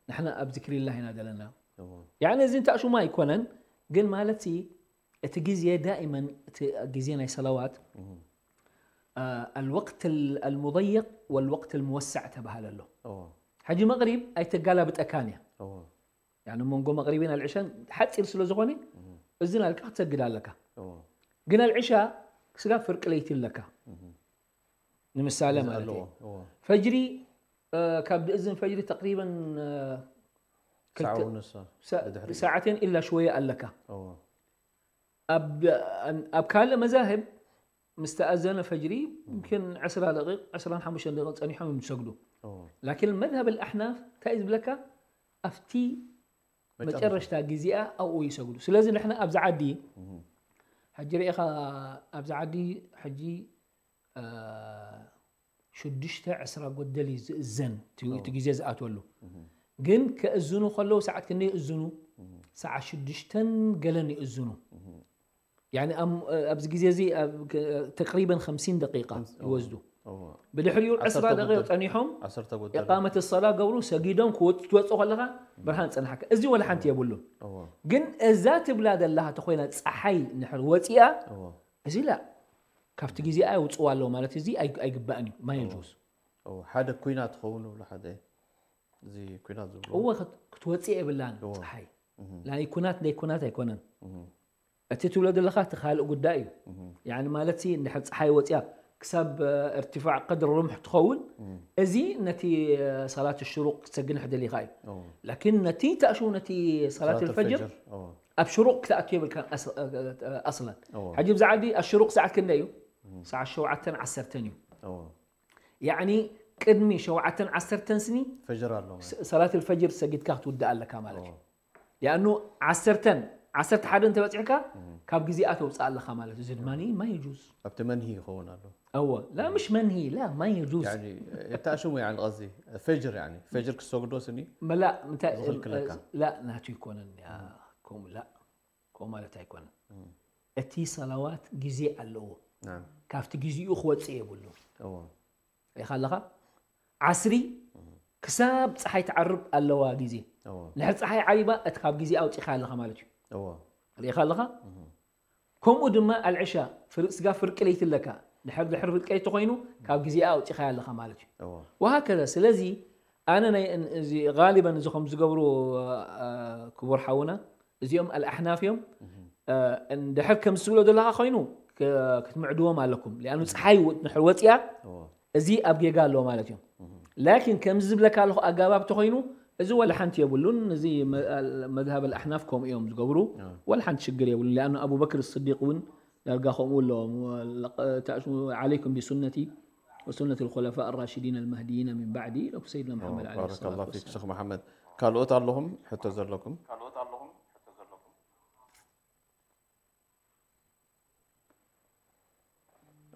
ንሕና ኣብ ዝክሪ ላህ ኢና ዘለና። ያዕኒ እዚ እንታእ ሹማ ኣይኮነን ግን ማለት እቲ ግዜ ዳኢመን እቲ ግዜ ናይ ሰላዋት ኣልወቅት ኣልሙضይቅ ወልወቅት ኣልሙወሳዕ ተባህለ ኣሎ። ሕጂ መቕሪብ ኣይተጋላብጠካን እያ። ያኒ መንጎ መቕሪብን ኣልዕሻን ሓፂር ስለ ዝኾነ እዝን ኣልካ ክትሰግድ ኣለካ። ግን ኣልዕሻ ስጋብ ፍርቂ ለይቲ ኣለካ። ንምሳሌ ማለት እዩ። ፈጅሪ ካብ ድእዝን ፈጅሪ ተቅሪበን ሰዓተን ኢላ ሽወየ ኣለካ። ኣብ ካልእ መዛህብ ምስ ተኣዘነ ፈጅሪ ምክን ዕስራ ደቂቕ ዕስራን ሓሙሽተን ደቂቕ ጸኒሖም እዮም ዝሰግዱ። ላኪን መዝሀብ ኣልኣሕናፍ እንታይ እዩ ዝብለካ? ኣብቲ መጨረሽታ ግዜኣ ኣብኡ ይሰግዱ። ስለዚ ንሕና ኣብዚ ዓዲ ሕጂ ርኢኻ ኣብዚ ዓዲ ሕጂ ሽዱሽተ ዕስራ ጎደል እዩ ዝእዘን እቲ ግዜ ዝኣትወሉ። ግን ከእዝኑ ከለዉ ሰዓት ክንደይ ይእዝኑ? ሰዓት ሽዱሽተን ገለን ይእዝኑ። ያኒ ኣብዚ ግዜ እዚ ተቅሪበን ከምሲን ደቂቃ ይወስዱ። ብድሕሪኡ ዕስራ ደቂቅ ጸኒሖም ኢቃመት ሰላ ገብሩ ሰጊዶም ክትወጽእ ከለኻ ብርሃን ጸንሓካ። እዚ ወላ ሓንቲ የብሉን። ግን እዛ ትብላ ዘለኻ ተኮይና ጸሓይ ንሕር ወፂኣ እዚ ላ ካብቲ ግዜኣ የውፅዋ ኣለዎ ማለት እዚ ኣይግባእን እዩ። ማይ ጁስ ሓደ ኩናት ትኸውን ብሎ ሓደ እዚ ኩናት ዝብሎ እወ ክትወፅእ የብላን ፀሓይ ናይ ኩናት ናይ ኩናት ኣይኮነን። እቲ ትብሎ ዘለካ እቲ ካልእ ጉዳይ እዩ። ያኒ ማለት ሲ እንድሕር ፀሓይ ወፅያ ክሳብ እርትፋዕ ቀድሪ ሩምሕ ትኸውን እዚ ነቲ ሰላት ሽሩቅ ክትሰግድ ንሕደሊካ እዩ። ላኪን ነቲ ተእሽው ነቲ ሰላት ልፈጅር ኣብ ሽሩቅ ክትኣቱ የብልካን ኣስለን። ሕጂ ብዛ ዓዲ ኣሽሩቅ ሰዓት ክንደይ እዩ? ሰዓት ሸውዓተን ዓሰርተን እዩ። ያዕኒ ቅድሚ ሸውዓተን ዓሰርተን ስኒ ፈጅር ኣሎ ሰላት ልፈጅር ሰጊድካ ክትውድእ ኣለካ ማለት እዩ። ሊኣኑ ዓሰርተን ዓሰርተ ሓደ እንተበፂሕካ ካብ ግዜኣ ተውፅእ ኣለካ ማለት እዩ። እዚ ድማ ማይ ጁዝ ኣብቲ መንሂ ይኸውን ኣሎ እወ ላ ምሽ መንሂ ላ ማይ ጁዝ እታ ሽሙ ያኒ ቀዚ ፈጅር ያኒ ፈጅር ክሰግዶ ስኒ መላ እንታይ ዝኽልክለካ? ላ ናቱ ይኮነን ከምኡ ላ ከምኡ ማለት ኣይኮነን። እቲ ሰላዋት ግዜ ኣለዎ። ካብቲ ግዜኡ ክወፅእ የብሉ። ሪኢኻ ኣለኻ ዓስሪ ክሳብ ፀሓይ ትዓርብ ኣለዋ ግዜ። ንድሕር ፀሓይ ዓሪባ እቲ ካብ ግዜ ኣውፂኻ ኣለኻ ማለት እዩ። ሪኢኻ ኣለኻ ከምኡ ድማ ኣልዕሻ ስጋ ፍርቂ ለይቲ ኣለካ። ድሕር ድሕር ፍርቂ ለይቲ ኮይኑ ካብ ግዜኣ ኣውፂኻያ ኣለኻ ማለት እዩ። ወሃከዛ ስለዚ ኣነ ናይ እዚ ጋሊበን እዚ ከም ዝገብሩ ክቡር ሓውና እዚኦም ኣልኣሕናፍ እዮም። እንድሕር ከም ዝብሎ ዘለካ ኮይኑ ክትምዕድዎም ኣለኩም። ሊኣኑ ፀሓይ ድሕር ወፅያ እዚ ኣብ ጌጋ ኣለዎ ማለት እዩ። ላኪን ከምዚ ዝብለካ ኣለኹ ኣጋባብ ተኮይኑ እዚ ወላ ሓንቲ የብሉን። እዚ መዝሃብ ኣልኣሕናፍ ከምኡ እዮም ዝገብሩ። ወላ ሓንቲ ሽግር የብሉን። ሊኣኑ ኣቡበክር ስዲቅ እውን ዳርጋ ከምኡ ኣለዎም። ዓለይኩም ቢሱነቲ ወሱነት ልኮለፋ ራሽዲን ልመህድይነ ምን ባዕዲ ኢሎም ሰይድና መሓመድ ዓለይሂ ባረከላሁ ሰላቱ ፊክ ወሰላም። ሸኽ መሓመድ። ካልኦት ኣለኹም ሕቶ ዘለኩም?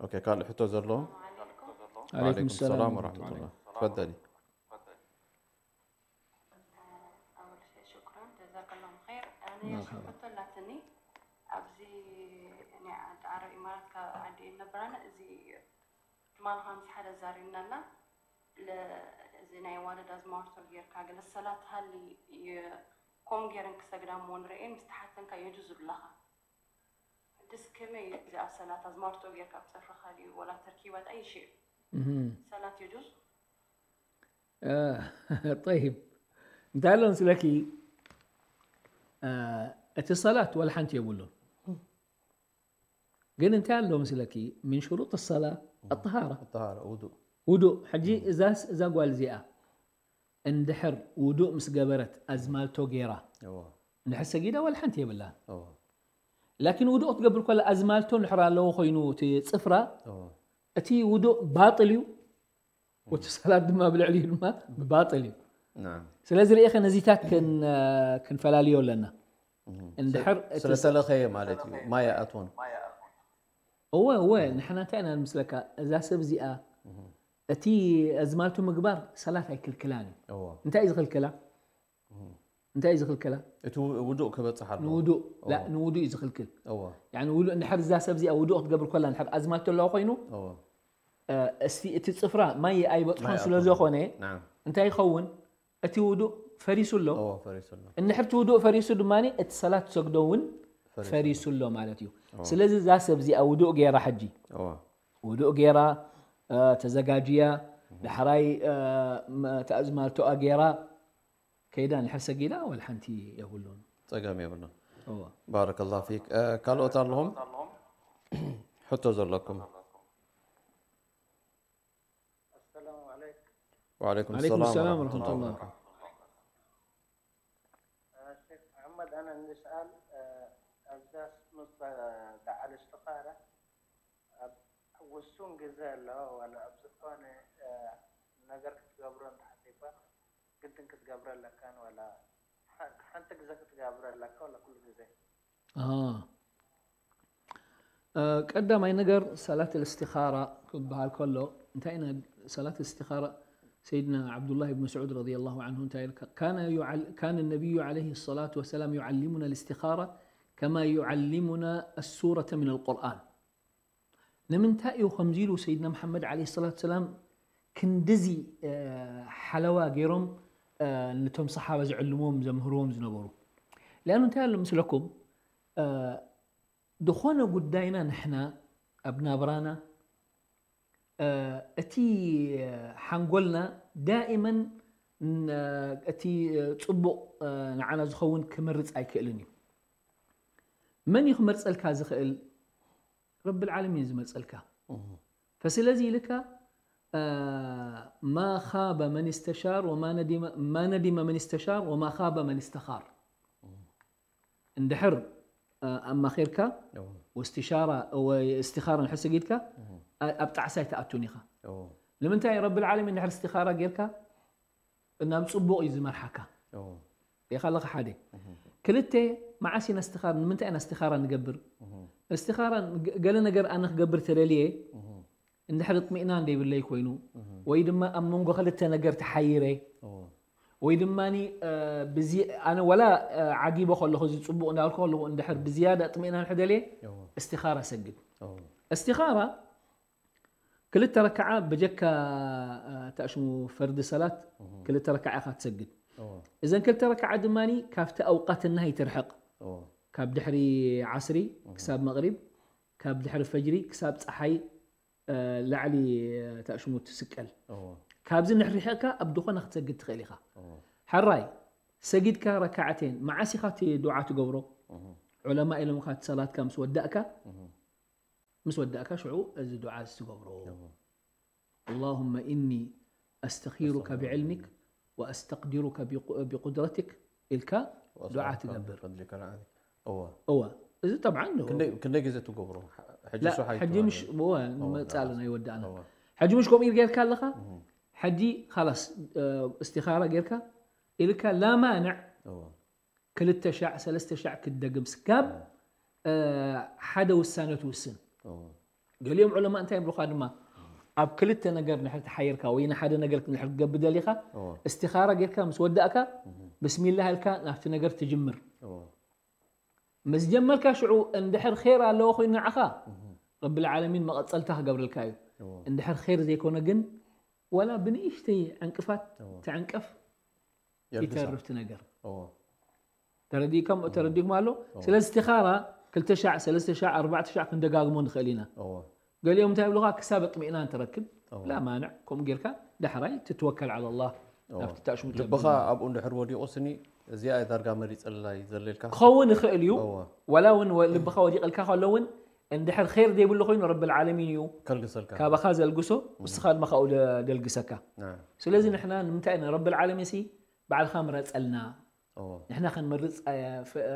ኦኬ ካልእ ሕቶ ዘሎ? ዓለይኩም ሰላም ወረሕመቱላህ። ወረሕመቱላህ። ተፈደሊ። ኣወል ሸይ ሽኩራን ጀዛከላሁ ኸይር። ኣነ ያሽ ሕቶ ኣላትኒ ኣብዚ ናይ ዓዲ ዓረብ ኢማራት ካብ ዓዲ እየ ነብራና እዚ ትማል ኻምስ ሓደ ዛሪብና ኣላ እዚ ናይ ዋለድ ኣዝማርቶ ጌርካ ገለ ሰላት ሃሊ ከምኡ ጌረን ክሰግዳ እሞ ንርእየን ምስ ተሓተንካ የጁዝ ብለኻ ሕድስ ከመይ እዩ እዚ ኣብ ሰላት ኣዝማርቶ ጌርካ ኣብ ፀፍርኻ ድዩ ወላ ተርኪባት ኣይሽእ ሰላት የጁዝ ጠይብ እንታይ ኣሎ ምስለኪ እቲ ሰላት ወላ ሓንቲ የብሉን። ግን እንታይ ኣሎ ምስለኪ ምን ሽሩጥ ሰላ ኣጠሃራ ኣጠሃራ ውዱእ ውዱእ ሕጂ እዛስ እዛ ጓል እዚኣ እንድሕር ውዱእ ምስ ገበረት ኣዝማልቶ ገይራ እዎ እንድሕር ሰጊዳ ወላ ሓንቲ የብላን። እዎ ላኪን ውዱእ ክትገብር ከላ ኣዝማልቶ እንድሕር ኣለዎ ኮይኑ እቲ ፅፍራ እዎ እቲ ውዱእ ባጥል እዩ። ወቲ ሰላት ድማ ብልዕሊኡ ድማ ባጥል እዩ። ናም ስለዚ ርኢኸ ነዚታት ክን- ክንፈላልዮ ኣለና። እንድሕር እቲ ስለተለኸየ ማለት እዩ። ማይ ኣትወን እወ እወ ንሕና እንታይ ኢና ንምስለካ፣ እዛ ሰብ እዚኣ እቲ ኣዝማልቱ ምግባር ሰላት ኣይክልክላን እዩ። እዎ እንታይ እዩ ዝኽልክላ? እንታይ እዩ ዝኽልክላ? እቲ ውዱእ ክበፅሕ ኣሎ። ንውዱእ ላ ንውዱእ እዩ ዝኽልክል። እዎ ያኒ ውዱእ እንድሕር እዛ ሰብ እዚኣ ውዱእ ክትገብር ኮላ እንድሕር ኣዝማልቱ ኣለዋ ኮይኑ እዎ እ፣ እስቲ እቲ ፅፍራ ማይ ኣይበፅሖን ማይ ስለ ኣትወን። ዝኾነ ናም እንታይ ይኸውን? እቲ ውዱእ ፈሪሱ ኣሎ። እዎ ፈሪሱ ኣሎ። እንድሕር እቲ ውዱእ ፈሪሱ ድማ እቲ ሰላት ትሰግዶ እውን ፈሪሱ ፈሪሱ ኣሎ ማለት እዩ። ስለዚ እዛ ሰብ እዚኣ ውዱእ ገይራ ሕጂ እዎ ውዱእ ገይራ እ፣ ተዘጋጅያ ዳሕራይ እ፣ መ- ተኣዝማልቶኣ ገይራ ከይዳ እንድሕር ሰጊዳ ወላ ሓንቲ የብሉን። ፀገም የብሉን። እዎ ባረከላሁ ፊክ። እ፣ ካልኦት ኣለኹም ሕቶ ዘለኩም? السلام عليكم. وعليكم عليكم السلام السلام ورحمة ورحمة الله الله. وبركاته. آه، شيخ محمد، أنا عندي سؤال. آه، أبدأ نص دعاء الاستخارة. أب- ውሱን ግዜ ኣለዎ ዋላ ኣብ ዝኾነ ነገር ክትገብሮ እንተሓሲብካ ግድን ክትገብረ ኣለካን ዋላ ሓንቲ ግዜ ክትገብረ ኣለካ ዋላ ኩሉ ግዜ? ኣሃ። እ፣ ቀዳማይ ነገር ሰላት እስትኻራ ክበሃል ከሎ እንታይ ኢና ሰላት እስትኻራ ሰይድና ዓብዱላህ ብን መስዑድ ረዲየላሁ ዓንሁ እንታይ ኢልካ ካነ ዩዓል- ካነ ነቢዩ ዓለይሂ ሰላቱ ወሰላም ዩዓሊሙና ልስትኻራ ከማ ዩዓሊሙና ኣሱረተ ምን ኣልቁርኣን። ንምንታይ እዩ ከምዚ ኢሉ ሰይድና መሓመድ ዓለይሂ ሰላቱ ወሰላም ክንድዚ እ፣ ሓለዋ ገይሮም እ፣ ነቶም ሰሓባ ዝዕልምዎም ዘምህርዎም ዝነበሩ? ሊኣኑ እንታይ ኣሎ ምስለኩም እ፣ ዝኾነ ጉዳይና ንሕና ኣብ ናብራና እ፣ እቲ ሓንጎልና ዳኢመን ን- እቲ ፅቡቕ እ፣ ንዓና ዝኸውን ክመርፅ ኣይክእልን እዩ። መን እዩ ክመርፀልካ ዝኽእል? ረብል ዓለሚን እዩ ዝመርፀልካ። ፈስለዚ ኢልካ እ፣ ማ ኻበ መን ስተሻር ወማ ነዲመ ማ ነዲመ መን ስተሻር ወማ ኻበ መን ስተኻር። እንድሕር እ፣ ኣማኺርካ እዎ። ወስትሻራ ወይ እስትኻራ እንድሕር ሰጊድካ ኣ- ኣብ ጣዕሳ ኣይትኣቱን ኢኻ። እዎ። ንምንታይ ረብል ዓለሚን እንድሕር እስትኻራ ጌርካ ናብ ፅቡቕ እዩ ዝመርሓካ። እዎ። ሪኢኻ ኣለኻ ሓደ። ክልተ መዓስ ኢና እስትኻራ ንምንታይ ኢና እስትኻራ ንገብር? እስትኻራ ገ- ገለ ነገር ኣነ ክገብር ተደልየ እንድሕር እጥሚእናን ዘይብለይ ኮይኑ ወይ ድማ ኣብ መንጎ ክልተ ነገር ተሓይረ እዎ። ወይ ድማ ብዚ ኣነ ወላ እ፣ ዓጊበ ከለኹ እዚ ፅቡቕ እንዳልኩ ከለኹ እንድሕር ብዝያዳ ጥሚእናን ሕደልየ እዎ። እስትኻራ ሰግድ። እዎ። እስትኻራ ክልተ ረክዓ በጀካ እ፣ ተኣሽሙ ፈርዲ ሰላት ክልተ ረክዓ ኢኻ ትሰግድ። እዎ። እዘን ክልተ ረክዓ ድማ ካብቲ ኣውቃት ናሃይ ትርሕቕ። እዎ። ካብ ድሕሪ ዓስሪ ክሳብ መቕሪብ፣ ካብ ድሕሪ ፈጅሪ ክሳብ ፀሓይ እ፣ ላዕሊ እ፣ ተኣሽሙ ትስቀል። እዎ። ካብዚ ንሕሪሕካ ኣብ ድኾነ ክትሰግድ ትኽእል ኢኻ። እዎ። ሕራይ ሰጊድካ ረካዕቴን መዓስ ኢኻ እቲ ዱዓ ትገብሮ? ዑለማ ኢሎምካ እቲ ሰላትካ ምስ ወዳእካ ምስ ወዳእካ ሽዑ እዚ ዱዓ እዚ ትገብሮ። اللهم إني أستخيرك بعلمك وأستقدرك بق- بقدرتك ኢልካ ዱዓ ትገብር። ፈድሊከ ንዓኒ። እዎ። እወ እዚ ጠብዓን ነው። ክንደይ ክንደይ ግዜ ትገብሮ? ሕጂ لا ሶሓይ ሕጂ ትኾነ። ምሽ እወ እወ፣ መጻለ ዳስ። ናይ ወዳእና እወ። ሕጂ ምሽ ከምኡ ኢል ጌርካ ኣለኻ። ሕጂ خلص እስትኻራ ጌርካ ኢልካ لا مانع እወ። ክልተ ሻዕ ሰለስተ ሻዕ ክትደግም ስጋብ እ፣ ሓደ ውሳነ ትውስን። እወ። ገሊኦም ዑለማ እንታይ ይብሉኻ ድማ ኣብ ክልተ ነገር ንድሕር ተሓይርካ ወይ ንሓደ ነገር ንድሕር ክትገብር ደሊኻ እወ። እስትኻራ ጌርካ ምስ ወዳእካ ብስሚላህ ኢልካ ናብቲ ነገር ትጅምር። እወ። ምስ ጀመርካ ሽዑ እንድሕር ኼር ኣለዎ ኮይኑ ንዓኻ ረብል ዓለሚን መቐፀልታ ክገብረልካ እዩ። እወ። እንድሕር ኼር ዘይኮነ ግን ወላ ብንእሽተይ ዕንቅፋት እወ። ትዕንቀፍ የልግሳ። ይተርፍ እቲ ነገር። እወ። ተረዲእኩም ተረዲእኩም ኣሎ። ስለዚ እስትኻራ ክልተ ሻዕ ሰለስተ ሻዕ ኣርባዕተ ሻዕ ክንደጋግሞ ንኽእል ኢና። እወ። ገሊኦም እንታይ ይብሉኻ ክሳብ እጥሚእናን ትረክብ እወ። لا مانع ከምኡ ጌርካ ዳሕራይ ትትወከል على الله እወ። ናብቲ ተኣሽሙ ልብኻ ኣብኡ እንድሕር ወዲቑ ስኒ እዚኣ ዳርጋ መሪፀላ እዩ ዘልልካ። ክኸውን ይኽእል እዩ እወ። ወላ እውን ወ- ልብኻ ወዲቕልካ ከሎ እውን እንድሕር ር ዘይብሉ ኮይኑ ረብል ዓለሚን እዩ ከልግሰልካ። ካባኻ ዘልግሶ ንስኻ ድማ ካብኡ ደ- ደልግሰካ። ናም። ስለዚ ንሕና ንምንታይ ኢና ረብል ዓለሚን ሲ ባዕልኻ ምረፀልና እወ። ንሕና ክንመርፅ ኣየ- ፈ-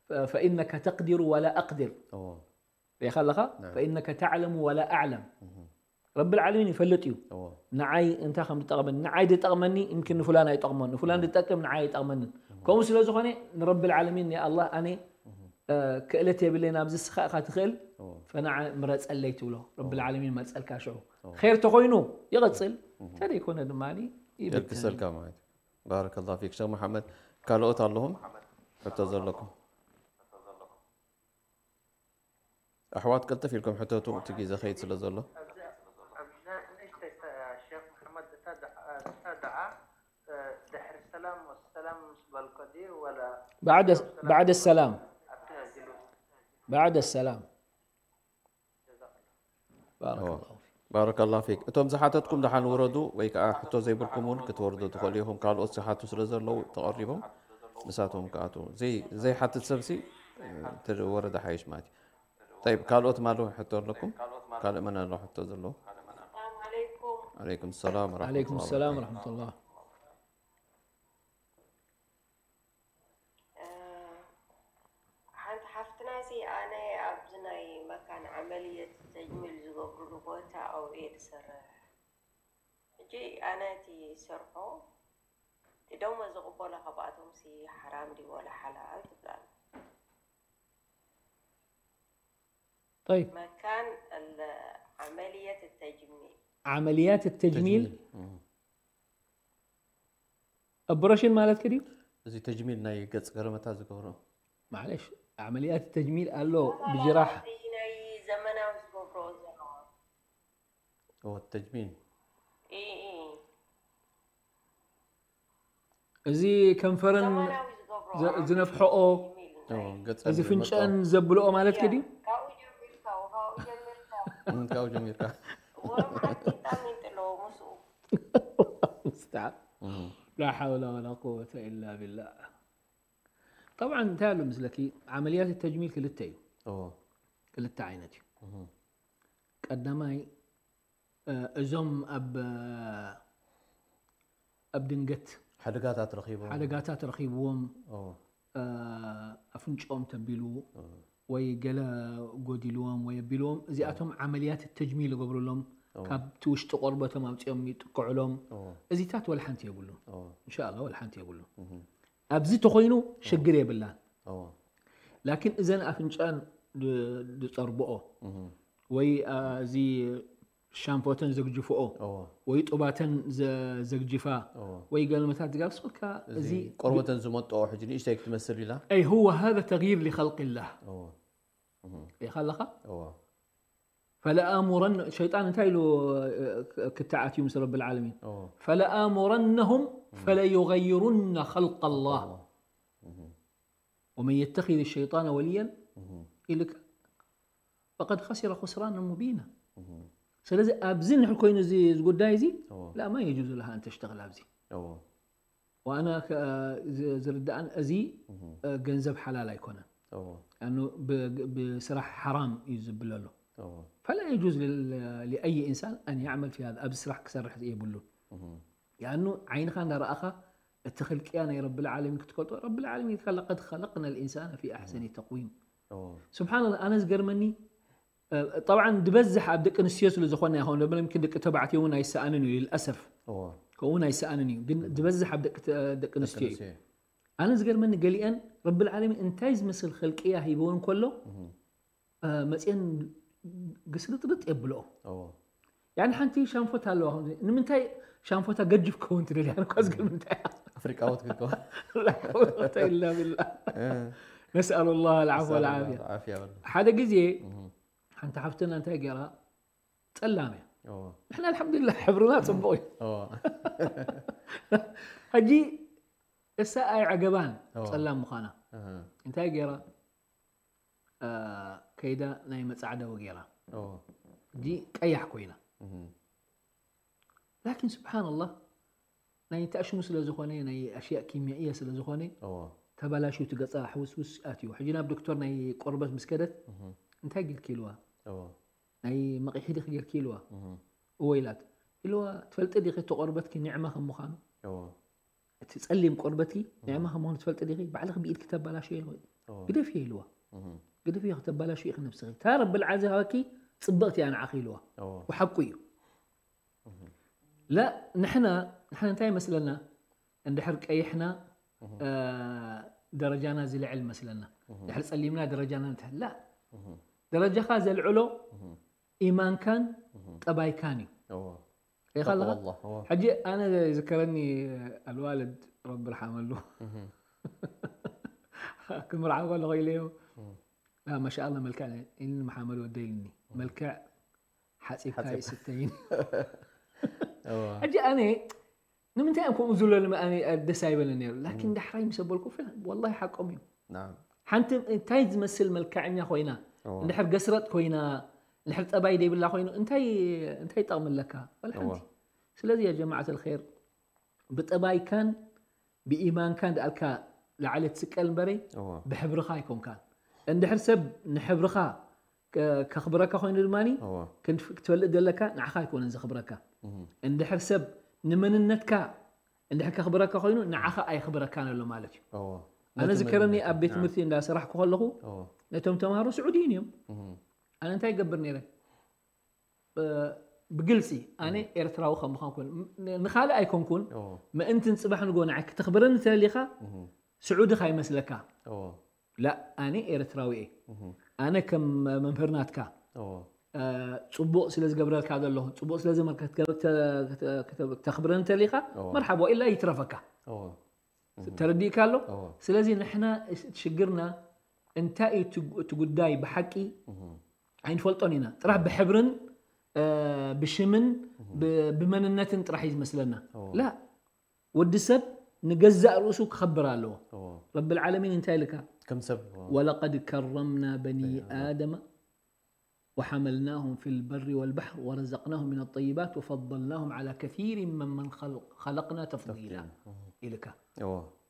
ፈ- فإنك تقدر ولا أقدر እወ። ሪኢኻ ኣለኻ ናም። فإنك تعلم ولا أعلم ረብል ዓለሚን ይፈልጥ እዩ እወ። ንዓይ እንታይ ከም ዝጠቕመኒ ንዓይ ዝጠቕመኒ يمكن ንፍላን ኣይጠቕሞን ንፍላን ዝጠቅም ንዓይ ኣይጠቕመንን ከምኡ ስለ ዝኾነ ንረብል ዓለሚን ንኣላህ ኣነ ክእለት የብለይ ናብዚ ስኻ ኢኻ ትኽእል ፈናዓ ምረፀለይ ትብሎ። ረብል ዓለሚን መፀልካ ሽዑ ኸይር ተኾይኑ ይቐፅል፣ ተደይኮነ ድማ ይብተን። የልክሰልካ ማለት እዩ። ባረከላሁ ፊክ ሸኽ መሓመድ። ካልኦት ኣለኹም ሕቶ ዘለኩም? ኣሕዋት ቅልጥፍ ኢልኩም ሕተቱ፣ እቲ ግዜ ኸይድ ስለ ዘሎ። ኣብዛ ንእሽተይ ሸክ መሓመድ እታ ደዓ ድሕሪ ሰላም ወሰላም ምስ በልኮ ድዩ ወላ بعد بعد السلام ኣብቲ ጅሉስ بعد السلام بارك الله فيك ባረከላሁ ፊክ። እቶም ዝሓተትኩም ደሓን ውረዱ፣ ወይ ከዓ ሕቶ ዘይብልኩም እውን ክትወርዱ ትኽእሉ ኢኹም። ካልኦት ዝሓቱ ስለ ዘለዉ ተቐሪቦም ንሳቶም ክኣትዉ። ዘይ ዘይሓትት ሰብሲ ተወረደ ሓይሽ ማለት እዩ። طيب ካልኦት ማሉ ሕቶ ኣለኩም? ካልእ መን ኣሎ ሕቶ ዘለዎ? السلام عليكم عليكم السلام ورحمة عليكم الله السلام وبركاته. ورحمة الله ሓንቲ ሓፍትና ሲ ኣነ ኣብዚ ናይ መካን ዓመልየት ተጅሚል ዝገብሩሉ ቦታ ኣብኡ እየ ዝሰርሕ። ሕጂ ኣነ እቲ ዝሰርሖ እቲ ደሞ ዝቕበሎ ካብኣቶም ሲ ሓራም ድዩ ወላ ሓላል ትብላል። طيب መካን ال- ዓመልየት ተጅሚል ዓመልያት ተጅሚል እም። ኦፕሬሽን ማለት ድዩ? እዚ ተጅሚል ናይ ገጽ ገረመታ ዝገብሮ معلش ዓመልያት ተጅሚል ኣሎ ብጅራሕ እዚ ናይ ዘመናዊ ዝገብሮ ዘለዋ ኦ ተጅሚል ኢ- ኢ- እዚ ከንፈረን ዘመናዊ ዝገብሮ ዘ- ዝነፍሐኦ ኦ ገጽ እዚ ፍንጨን ዘብልኦ ማለት ድዩ? ካብኡ ጀሚርካ ካብኡ ጀሚርካ እም፣ ካብኡ ጀሚርካ ወረም ሓቂጣ ሚንጥሎ ምስኡ مستعان لا حول ولا قوة إلا بالله طبعا እንታይ ኣሎ ምስለኪ ዓመልያት ተጅሚል ክልተ እዩ ኦ ክልተ ዓይነት እዩ እም፣ ቀዳማይ እ፣ እዞም ኣብ ኣብ ድንገት ሓደጋታት ረኺቦ ሓደጋታት ረኺብዎም ኦ እ፣ ኣፍንጭኦም ተቢሉ ኦ ወይ ገለ ጎዲልዎም ወይ ኣቢልዎም እዚኣቶም ዓመልያት ተጅሚል ይገብሩሎም ኦ ካብቲ ውሽጢ ቆርበቶም ኣውፅኦም ይጥቅዕሎም ኦ እዚታት ወላ ሓንቲ የብሉን ኦ እንሻላ ወላ ሓንቲ የብሉን እም፣ ኣብዚ ተኮይኑ ሽግር የብላን ኦ ላኪን እዘን ኣፍንጫን ድ- ዝፀርብኦ እም፣ ወይ አ፣ እዚ ሻምፖተን ዘግጅፍኦ ኦ ወይ ጡባተን ዘ- ዘግጅፋ ኦ ወይ ገለመታት ዝጋብስ ከ እዚ እዚ ቆርበተን ዝመጥኦ ሕጂ ንእሽተይ ክትመስል ኢላ أي هو هذا تغيير لخلق الله ኦ እም፣ ሪኢኻ ኣለኻ ኦ فلآمرن ሸይጣን እንታይ ኢሉ እ፣ ክተዓት እዩ ምስ ረቢ العالمين ኦ فلآمرنهم فليغيرن خلق الله እም፣ ومن يتخذ الشيطان وليا እም፣ ኢልካ فقد خسر خسرانا مبينا እም፣ ስለዚ ኣብዚ ንድሕር ኮይኑ እዚ እዚ ጉዳይ እዚ ኦ لا ما يجوز لها أن تشتغل ኣብዚ ኦ وأنا ከ- ዝ- ዝርዳእን እዚ እም፣ እ፣ ገንዘብ ሓላል ኣይኮነን ኦ لأنه ب- ብስራሕ ሓራም እዩ ዝብል ኣሎ ኦ فلا يجوز لل- لأي إنسان أن يعمل في هذا ኣብዚ ስራሕ ክሰርሕ የብሉን እም፣ لأنه ዓይንኻ እንዳረኣኻ እቲ ክልቅያ ናይ ረቢ العالمين ክትከልጦ ረቢ العالمين قال لقد خلقنا الإنسان في أحسن تقويم ኦ سبحان الله ኣነ ዝገርመኒ እ፣ طبعا ዝበዝሕ ኣብ ደቂ ኣንስትዮ ስለ ዝኾነ ይኸውን ደቂ ተባዕትዮ እውን ኣይሰኣንን እዩ للأسف ኦ ከምኡ እውን ኣይሰኣንን እዩ ግን ዝበዝሕ ኣብ ደቂ ተ- ደቂ ኣንስትዮ እዩ ተንስኤ። ኣነ ዝገርመኒ ገሊአን ረቢ العالمين እንታይ ዝመስል ክልቅያ ሂብወን ከሎ እም፣ እ፣ መፅአን ግስልጥልጥ የብልኦ ኦ يعني ሓንቲ ሻንፎታ ኣለዋ ከምዚ ንምንታይ ሻንፎታ ገጅፍ ክኸውን ትደልያ እኳ ዝገርም እንታይ ኣፍሪቃዎት ክከዋ لا حول ولا قوة إلا بالله እ፣ نسأل الله العفو والعافية ዓፍያ በሉ ሓደ ግዜ እም፣ ሓንቲ ሓፍትና እንታይ ገይራ ጸላም እያ ኦ ንሕና الحمد لله ሕብርና ጽቡቕ እዩ ኦ ሕጂ እሳ ኣይዓገባን ኦ። ጸላም ምዃና እህ፣ እንታይ ገይራ እ፣ ከይዳ ናይ መጻዕዳዊ ገይራ ኦ ሕጂ ቀያሕ ኮይና እህ፣ ላኪን ስብሓንላህ ናይ ተኣሽሙ ስለ ዝኾነ ናይ ኣሽያእ ኪምያእያ ስለ ዝኾነ ኦ ተባላሽዩ እቲ ገጻ ሕውስውስ ኣትዩ ሕጂ ናብ ዶክተር ናይ ቆርበት ምስ ከደት እህ፣ እንታይ ጌርኪ ኢልዋ ኦ ናይ መቒሒ ዲኺ ጌርኪ ኢልዋ እህ፣ እወ ኢላት ኢልዋ ትፈልጢ ዲኺ እቲ ቆርበትኪ ኒዕማ ከም ምዃኑ ኦ እቲ ጸሊም ቆርበትኪ ኒዕማ ከም ምዃኑ ትፈልጢ ዲኺ ባዕልኺ ብኢድኪ ተባላሽዮ ኢልዋ ኦ ግደፍዮ ኢልዋ እህ፣ ግደፍዮ ከተባላሽዮ ኢኺ ነብስኺ እታ ረቢ ልዓል ዝሃበኪ ጽብቕቲ እያ ንዓኺ ኢልዋ ኦ وحقه እዩ لا ንሕና ንሕና እንታይ ይመስለና እንድሕር ቀይሕና ደረጃና ዝልዕል መስለና። ድሕሪ ጸሊምና ደረጃና ንትሕላ ደረጃኻ ዘልዕሎ ኢማንካን ጠባይካን እዩ። ሪኢኻ ኣለኻ? ሕጂ ኣነ ዝከረኒ ኣልዋልድ ረቢ ርሓመሉ ክምርዓ ከለኹ ኢለዮ ማሻኣላ መልክዕ ኢልኒ መሓመድ ወደ ኢልኒ መልክዕ ሓፂብካ ይስተይን። ሕጂ ኣነ ንምንታይ እዮም ከምኡ ዝብለኒ ደስ ኣይበለን ነይሩ። ላኪን ዳሕራይ ምስ ኣበልኩ ወላሂ ሓቆም እዩ። ሓንቲ እንታይ ዝመስል መልክዐኛ ኮይና እንድሕር ገስረጥ ኮይና እንድሕር ጠባይ ደይብላ ኮይኑ እንታይ እንታይ ይጠቕሚ ኣለካ? ወላ ሓንቲ። ስለዚ ያ ጀማዓት ልኸይር ብጠባይካን ብኢማንካን ደኣልካ ላዕሊ ትስቀል እምበረይ ብሕብርኻ ኣይኮንካን። እንድሕር ሰብ ንሕብርኻ ከኽብረካ ኮይኑ ድማ ክትፈልጥ ዘለካ ንዓኻ ኣይኮነን ዘኽብረካ። እንድሕር ሰብ ንመንነትካ እንድሕር ከኽብረካ ኮይኑ ንዓኻ ኣይኽብረካን ኣሎ ማለት እዩ። ኣነ ዝከረኒ ኣብ ቤት ትምህርቲ እንዳሰራሕኩ ከለኹ ነቶም ተምሃሮ ስዑድይን እዮም። ኣነ እንታይ ይገብር ነይረ? ብግልፂ ኣነ ኤርትራዊ ከም ምዃን ኮን ንኻልእ ኣይኮንኩን ምእንትን ፅባሕ ንጎ ንዓይ ክተኽብረኒ ተደሊኻ ስዑዲ ካይመስለካ ላ ኣነ ኤርትራዊ እየ። ኣነ ከም መምህር ናትካ ፅቡቕ ስለ ዝገብረልካ ዘለኹ ፅቡቕ ስለ ዘመልከትከተኽብረኒ ተሊኻ መርሓባ ኢላ ይትረፈካ። ተረዲእካ ኣሎ። ስለዚ ንሕና ሽግርና እንታይ እዩ እቲ ጉዳይ ብሓቂ ኣይንፈልጦን ኢና። ጥራሕ ብሕብርን ብሽምን ብመንነትን ጥራሕ እዩ ዝመስለና። ላ ወዲ ሰብ ንገዛእ ርእሱ ክኸብር ኣለዎ። ረብል ዓለሚን እንታይ ኢልካ? ከም ሰብ ወለቀድ ከረምና በኒ ኣደመ ወሓመልናሁም ፊል በሪ ወልባሕር ወረዘቅናሁም ሚነ ጠይባት ወፈደልናሁም ዓላ ከሲሪን መመን ኸለቅና ተፍዲላ ኢልካ።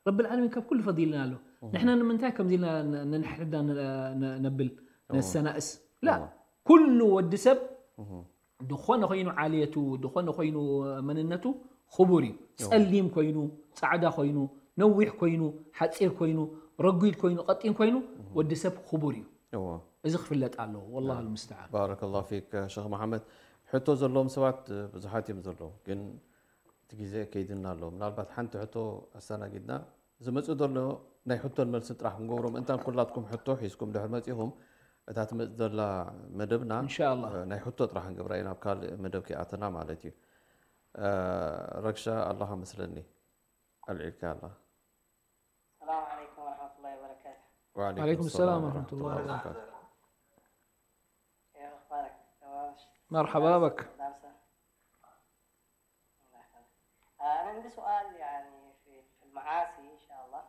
ረብል ዓለሚን ካብ ኩሉ ፈዲልና ኣሎ። ንሕና ንምንታይ ከምዚ ኢልና ነንሕድና ነብል ነሰናእስ? ላ ኩሉ ወዲ ሰብ ዝኾነ ኮይኑ ዓልየቱ ዝኾነ ኮይኑ መንነቱ ክቡር እዩ። ጸሊም ኮይኑ ጻዕዳ ኮይኑ ነዊሕ ኮይኑ ሓጺር ኮይኑ ረጒድ ኮይኑ ቀጢን ኮይኑ ወዲ ሰብ ክቡር እዩ። እዚ ክፍለጥ ኣለዎ። ወላሂ ልሙስተዓን። ባረከላሁ ፊክ ሸኽ መሓመድ። ሕቶ ዘለዎም ሰባት ብዙሓት እዮም ዘለዉ፣ ግን እቲ ግዜ ከይድና ኣሎ። ምናልባት ሓንቲ ሕቶ ኣስተናጊድና ዝመጽእ ዘሎ ናይ ሕቶን መልስን ጥራሕ ክንገብሮ ምእንታን ኩላትኩም ሕቶ ሒዝኩም ድሕር መጺኹም እታ ትመጽእ ዘላ መደብና ኢንሻኣላህ ናይ ሕቶ ጥራሕ ክንገብራ ኢና፣ ናብ ካልእ መደብ ከይኣተና ማለት እዩ። ረግሻ ኣለኻ መስለኒ ኣልዒልካ ኣላ። السلام عليكم ورحمة الله وبركاته. وعليكم السلام ورحمة الله وبركاته. كيف أخبارك؟ تمام؟ مرحبا بك. لابسة؟ الله يحفظك. آه، أنا عندي سؤال يعني في في المعاصي إن شاء الله.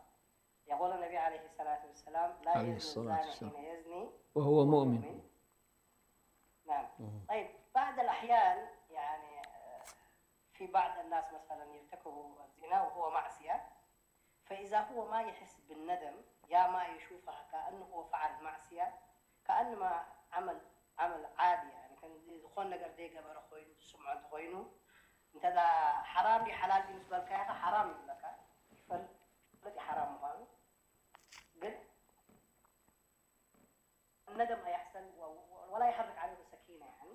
يقول النبي عليه الصلاة والسلام: لا عليه يزني الصلاة الزاني والسلام. حين يزني وهو مؤمن. نعم. طيب، بعض الأحيان يعني آه، في بعض الناس مثلا يرتكبوا الزنا وهو معصية، فإذا هو ما يحس بالندم يا ما يشوفها كأنه هو فعل معصية، كأنما عمل عمل عادي يعني كان ዝኾን ነገር ዘይገበረ ኮይኑ ዝስምዖ እንተኾይኑ እንተ ሓራም ድዩ ሓላል ድዩ ምስ በልካዮ ሓራም ይብለካ ይፈልጥ ሓራም ምዃኑ ግን الندم لا يحسن و- و- ولا يحرك عليه السكينة يعني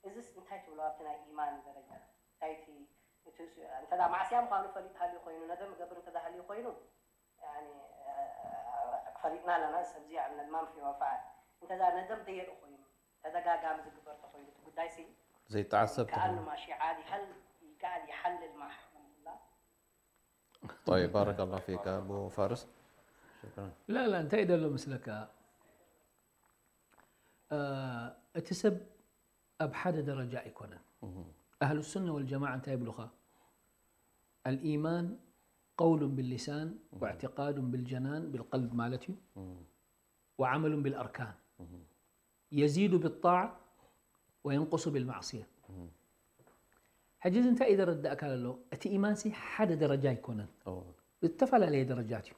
እዚስ እንታይ ትብሎ ኣብቲ ናይ ኢማን ደረጃ እንታይ እቲ እቲ ስ- እንተ ማዕስያ ምዃኑ ፈሊጥ ሃልዩ ኮይኑ ነደም ገብር እንተ ሃልዩ ኮይኑ يعني ፈሊጥና ኣለና ሰብዚ ኣብ ነድማም في وفعل እንተ ነደም ደየሉ ኮይኑ ተደጋጋሚ ዝግበር ተኮይኑ እቲ ጉዳይ ሲ ዘይተዓሰብ كأنه ماشي عادي هل قاعد يحلل مع حكم الله طيب بارك الله فيك أبو فارس. شكرا. لا لا እንታይ ደሎ ምስለካ እቲ ሰብ ኣብ ሓደ ደረጃ ኣይኮነን። أهل السنة والجماعة እንታይ ይብሉኻ? الإيمان قول باللسان واعتقاد بالجنان بالقلب ማለት እዩ وعمل بالأركان يزيد بالطاعة وينقص بالمعصية. ሕጂ እዚ እንታይ እዩ ዘረዳእካ ዘሎ? እቲ ኢማንሲ ሓደ ደረጃ ኣይኮነን፣ ዝተፈላለየ ደረጃት እዩ።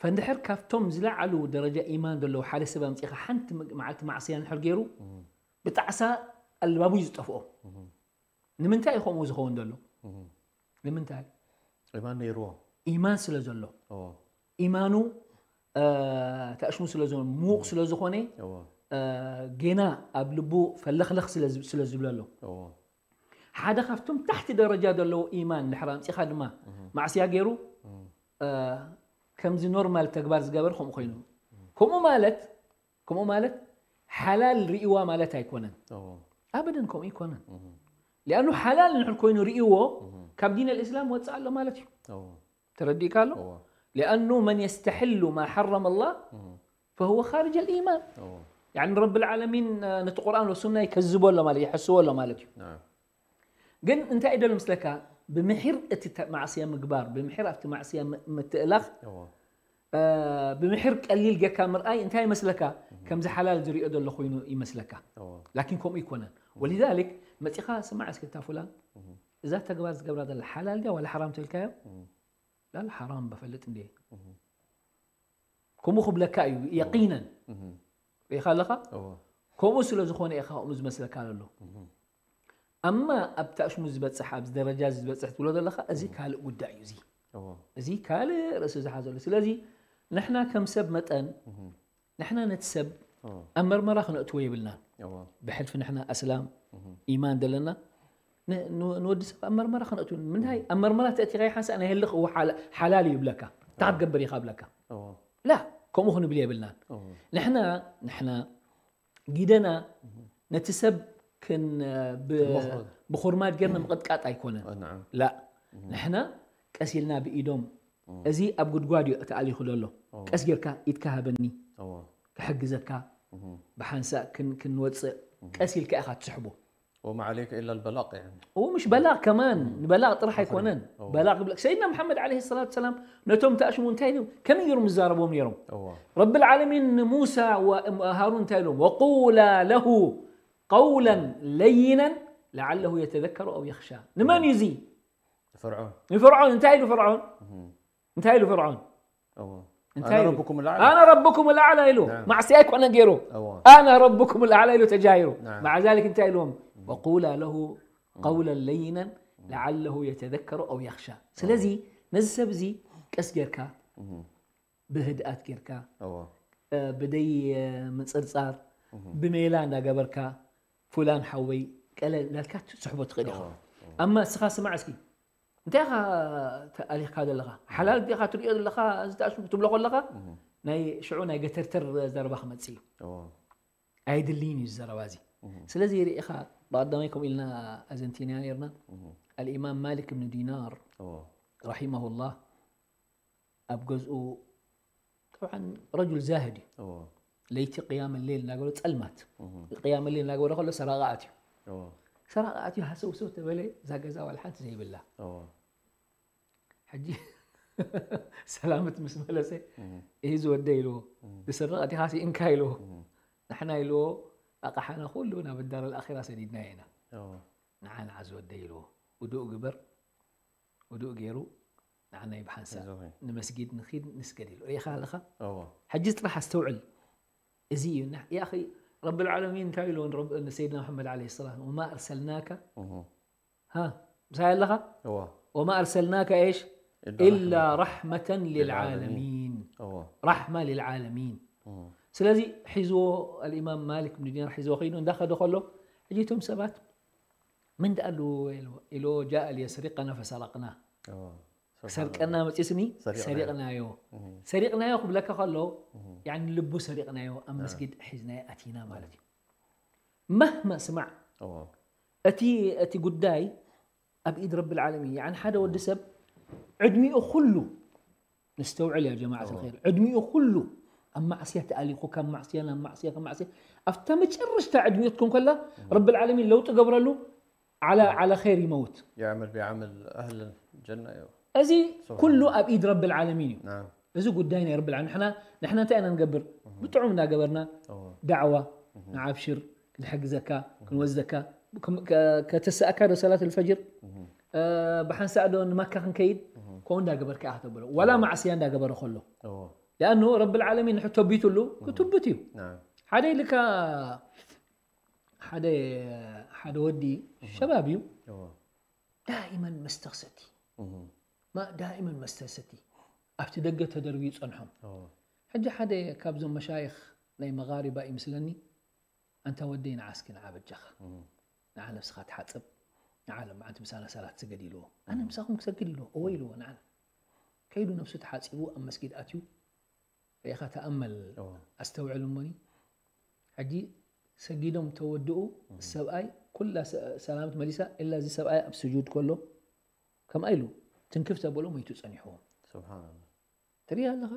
ፈንድሕር ካብቶም ዝለዓሉ ደረጃ ኢማን ዘለዉ ሓደ ሰብ ኣምፂኻ ሓንቲ መዓልቲ ማዕስያ እንድሕር ገይሩ ብጣዕሳ ኣልባቡ እዩ ዝጠፍኦ። ንምንታይ እዩ ከምኡ ዝኸውን ዘሎ? ንምንታይ? ኢማን ነይርዎ። ኢማን ስለ ዘሎ ኢማኑ ተኣሽሙ ስለ ዘሎ ምዉቕ ስለ ዝኾነ ጌና ኣብ ልቡ ፈለኽለኽ ስለ ዝብለሎ ሓደ ካብቶም ታሕቲ ደረጃ ዘለዎ ኢማን ድሕር ኣምጺኻ ድማ ማዕስያ ገይሩ ከምዚ ኖርማል ተግባር ዝገበር ከምኡ ኮይኑ ከምኡ ማለት ከምኡ ማለት ሓላል ርእዋ ማለት ኣይኮነን። ኣበደን ከምኡ ኣይኮነን። ሊኣኑ ሓላል ንሕር ኮይኑ ርእዎ ካብ ዲን ኣልእስላም ወፅእ ኣሎ ማለት እዩ። ተረዲእካ ኣሎ። ሊኣኑ መን የስተሕሉ ማ ሓረመ ኣላህ ፈሁወ ካርጅ ኣልኢማን። ያኒ ረብል ዓለሚን ነቲ ቁርኣን ወሱና ይከዝቦ ኣሎ ማለት ይሕስቦ ኣሎ ማለት እዩ። ግን እንታይ እዩ ደሎ ምስለካ ብምሒር እቲ ማዕስያ ምግባር ብምሒር ኣብቲ ማዕስያ ምትእላኽ ብምሕር ቀሊል ጌርካ ምርኣይ እንታይ ይመስለካ? ከምዚ ሓላል ዝሪኦ ዘሎ ኮይኑ ይመስለካ። ላኪን ከምኡ ይኮነን። ወሊዛሊክ መፂኻ ስማዕ እስኪ እታ ፉላን እዛ ተግባር ዝገብራ ዘላ ሓላል ድያ ዋላ ሓራም ተልካዮ? ላል ሓራም በፈልጥ እንዴ? ከምኡ ክብለካ እዩ የቂነን። ሪኢኻ ኣለኻ? ከምኡ ስለ ዝኾነ ኢኻ ከምኡ ዝመስለካ ዘሎ። ኣማ ኣብቲ ኣሽሙ ዝበፅሕ ኣብዚ ደረጃ እዚ ዝበፅሕ ትብሎ ዘለኻ እዚ ካልእ ጉዳይ እዩ። እዚ እዚ ካልእ ርእሲ ዝሓዘሉ። ስለዚ ንሕና ከም ሰብ መጠን ንሕና ነቲ ሰብ ኣብ መርመራ ክነእትዎ የብልናን። ብሕልፊ ንሕና ኣስላም ኢማን ዘለና ንወዲ ሰብ ኣብ መርመራ ክነእትዎ ምንታይ ኣብ መርመራ ተእቲኻ ሓንሳእ ናይ ህልኽ ሓላል እዩ ይብለካ። እንታይ ክትገብር ኢኻ ብለካ። ላ ከምኡ ክንብል የብልናን። ንሕና ንሕና ጊደና ነቲ ሰብ ክን ብኹርማድ ጌርና ምቕጥቃጥ ኣይኮነን። ላ ንሕና ቀስ ኢልና ብኢዶም እዚ ኣብ ጉድጓድ እዩ ተኣሊኹ ዘሎ። ቀስ ጌርካ ኢድካ ሃበኒ ክሕግዘካ ብሓንሳእ ክንወፅእ ቀስ ኢልካ ኢኻ ትስሕቦ። وما عليك إلا البلاغ يعني. ومش بلاغ كمان، بلاغ ጥራሕ ኣይኮነን። بلاغ ይብለካ ሰይድና መሓመድ ዓለይሂ ሰላቱ ሰላም ነቶም ተኣሽሙ እንታይ ኢሉ ከመይ ገይሮም ዝዛረቦም ነይሮም? ረብል ዓለሚን ንሙሳ ወሃሩን እንታይ ኢሎም? وقولا له قولا لينا لعله يتذكر أو يخشى. ንመን እዩ እዚ? فرعون. ንፍርዖን እንታይ ኢሉ ፍርዖን? እንታይ ኢሉ ፍርዖን? እንታይ أنا ኢሉ? ربكم الأعلى. ኣነ ረብኩም ልኣዕላ ኢሉ نعم. ማዕስያ ኣይኮነ ገይሩ أوه. ኣነ ረብኩም ልኣዕላ ኢሉ ተጃሂሩ نعم. مع ذلك እንታይ ኢልዎም وقولا له قولا لينا لعله يتذكر أو يخشى ስለዚ ነዚ ሰብ እዚ ቀስ ጌርካ ብህድኣት ጌርካ أوه. ብደይ ምፅርፃር ብሜላ እንዳገበርካ ፉላን ሓወይ ቀለ እንዳልካ ትስሕቦ ትኽእል ኢኻ أوه. أوه. ኣማ እስኻ ስማዕ እስኪ እንታይ ኢኻ ተኣሊኽካ ዘለኻ ሓላል ዲኻ ትሪኦ ዘለኻ እዚ ተኣሽሙ ክትብሎ ከለኻ ናይ ሽዑ ናይ ገተርተር ዘረባ ክመፅእ እዩ ኣይድልይን እዩ ዘረባ እዚ ስለዚ ርኢኻ ብቐዳማይ ከምኡ ኢልና ኣዘንቲና ነርና ኣልኢማም ማሊክ ብን ዲናር ረሒመሁላህ ኣብ ገዝኡ طبعا رجل زاهد እዩ ለይቲ ቅያም ሌል እናገበረ ፀልማት ቅያም ሌል እናገበረ ከሎ ሰራቃ ኣትዩ ሰራቃ ኣትዩ ሃሰውሰው ተበለ እዛ ገዛ ዋላ ሓንቲ ዘይብላ ሕጂ ሰላምት ምስ መለሰ እዚ ወደ ኢልዎ ዝስረቕ ዲኻ ሲእንካ ኢልዎ ንሕና ኢልዎ ኣቕሓና ኩሉ ናብ ዳር ኣኺራ ሰዲድና ኢና ንዓ ንዓ ዝወደ ኢልዎ ውዱእ ግበር ውዱእ ገይሩ ንዓናይ ብሓንሳእ ንመስጊድ ንኺድ ንስገድ ኢሉ ሪኢኻ ኣለኻ ሕጂ ጥራሕ ኣስተውዕል እዚ እዩ ያኺ ረብ ልዓለሚን እንታይ ኢልዎ ንሰይድና መሓመድ ዓለ ሰላም ወማ ኣርሰልናካ ها ምሳይ ኣለኻ وما أرسلناك إيش إلا رحمة للعالمين رحمة للعالمين ስለዚ ሒዝዎ الإمام مالك بن دينار ሒዝዎ ከይኑ እንዳኸደ ከሎ ሕጂ እቶም ሰባት من دألو إلو جاء ليسرقنا فسرقناه ክሰርቀና መፂስኒ ሰሪቕናዮ ሰሪቕናዮ ክብለካ ከሎ ልቡ ሰሪቕናዮ ኣብ መስጊድ ሒዝናዮ ኣቲና ማለት እዩ መህማ ስማዕ እቲ እቲ ጉዳይ ኣብ ኢድ ረብል ዓለሚን ያኒ ሓደ ወዲ ሰብ ዕድሚኡ ኩሉ ንስተውዕል ያ ጀማዓት ልኸይር ዕድሚኡ ኩሉ ኣብ ማዕስያ ተኣሊኹ ካብ ማዕስያ ናብ ማዕስያ ካብ ማዕስያ ኣብታ መጨረሽታ ዕድሚኡ ትኮን ከላ ረብል ዓለሚን ለውጢ ገብረሉ ዓላ ዓላ ኸይር ይመውት يعمل بعمل أهل الجنة እዚ ኩሉ ኣብ ኢድ ረብል ዓለሚን እዩ نعم እዚ ጉዳይ ናይ ረብል ዓለሚን ንሕና ንሕና እንታይ ኢና ንገብር ብጥዑም እናገበርና ዳዕዋ ንዓብሽር ክንሕግዘካ ክንወስደካ ከተስኣካ ዶ ሰላት ልፈጅር ብሓንሳእ ዶ ንመካ ክንከይድ ከምኡ እንዳገበርካ ኢኻ ተብሎ ዋላ ማዕስያ እንዳገበረ ከሎ ሊኣኑ ረብል ዓለሚን ንሕቶ ቢትሉ ክትብት እዩ ሓደ ኢልካ ሓደ ሓደ ወዲ ሸባብ እዩ ዳኢመን መስተ ክሰቲ ዳኢመን መስተ ክሰቲ ኣብቲ ደገ ተደርብዩ ይፀንሖም ሕጂ ሓደ ካብዞም መሻይኽ ናይ መጋሪባ ይምስለኒ ኣንታ ወደይ ንዓ እስኪ ንዓ በጃኻ ንዓ ነብስኻ ትሓፅብ ንዓ ሎም መዓልቲ ምሳና ሰላት ስገድ ኢልዎ፣ ኣነ ምሳኹም ክሰግድ ኢልዎ፣ እወ ኢልዎ። ንዓ ከይዱ ነብሱ ተሓጺቡ ኣብ መስጊድ ኣትዩ። ርኢኻ ተኣመል፣ እዎ። ኣስተውዕል እሞኒ። ሕጂ ሰጊዶም ተወድኡ፣ ሰብኣይ ኩላ ሰ- ሰላምት መሊሳ፣ ኢላ እዚ ሰብኣይ ኣብ ስጁድ ከሎ ከምኣ ኢሉ ትንክፍ ተበሎ፣ ሞይቱ ጸኒሕዎ። ስብሓንላ። ትርኢ ኣለኻ።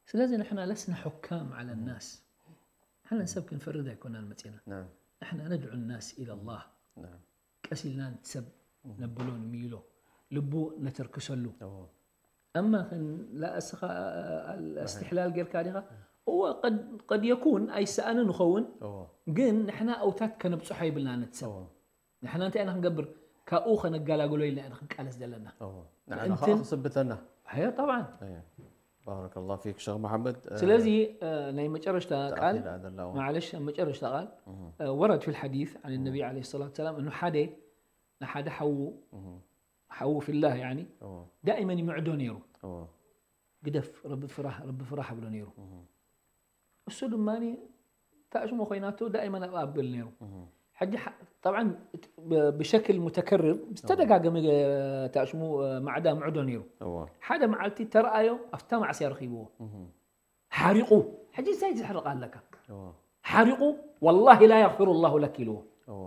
ስለዚ ንሕና ለስና ሑካም ዓለ ናስ። ንሕና ሰብ ክንፈርድ ኣይኮናን መጺና። ናም ንሕና ነድዑ ናስ ኢለላህ። ናም ቀስ ኢልና ሰብ ነብሎ፣ ንሚሎ፣ ልቡ ነተርክሰሉ። እዎ ኣማ ከን ላእስኻ እስትሕላል ጌርካ ዲኻ? እወ፣ ቀድ- ቀድ የኩን ኣይሰኣንን ይኸውን። እዎ ግን ንሕና ኣውታት ከነብፅሖ ይብልና ነቲ ሰብ። እዎ ንሕና እንታይ ኢና ክንገብር? ካብኡ ከነገላግሎ ኢልና ኢና ክንቃለስ ዘለና። እዎ ንዓና ምእንትን- ከዓ ክስብተና ኣዮ ጠብዓን። እየ ባረከላሁ ፊክ ሸኽ መሓመድ እ፣ ስለዚ እ፣ ናይ መጨረሽታ ቃል ተኣኪዳ ዘለዋ معلش መጨረሽታ ቃል እህ፣ እ፣ ورد في الحديث عن النبي عليه الصلاة والسلام أنه ሓደ ንሓደ ሓዉ እህ፣ ሓዉ في الله يعني እዎ دائما ይምዕዶ ነይሩ። እዎ ግደፍ፣ ረቢ ፍራህ፣ ረቢ ፍራህ ብሎ ነይሩ። እህ፣ እሱ ድማ ታእሽሞ ኮይናቶ دائما ኣብኣ ብል ነይሩ። እህ፣ ሕጂ ح- طبعا ብ- ብሸክል متكرر ዝተደጋገመ እ፣ ታእሽሙ እ፣ ማዕዳ ምዕዶ ነይሩ። እዎ ሓደ መዓልቲ ተረኣዮ ኣብታ ማዕስያ ረኺብዎ እህ፣ ሓሪቑ። ሕጂ እንታይ ዝሕርቕ ኣለካ? እዎ ሓሪቑ والله لا يغفر الله لك ኢልዎ። እዎ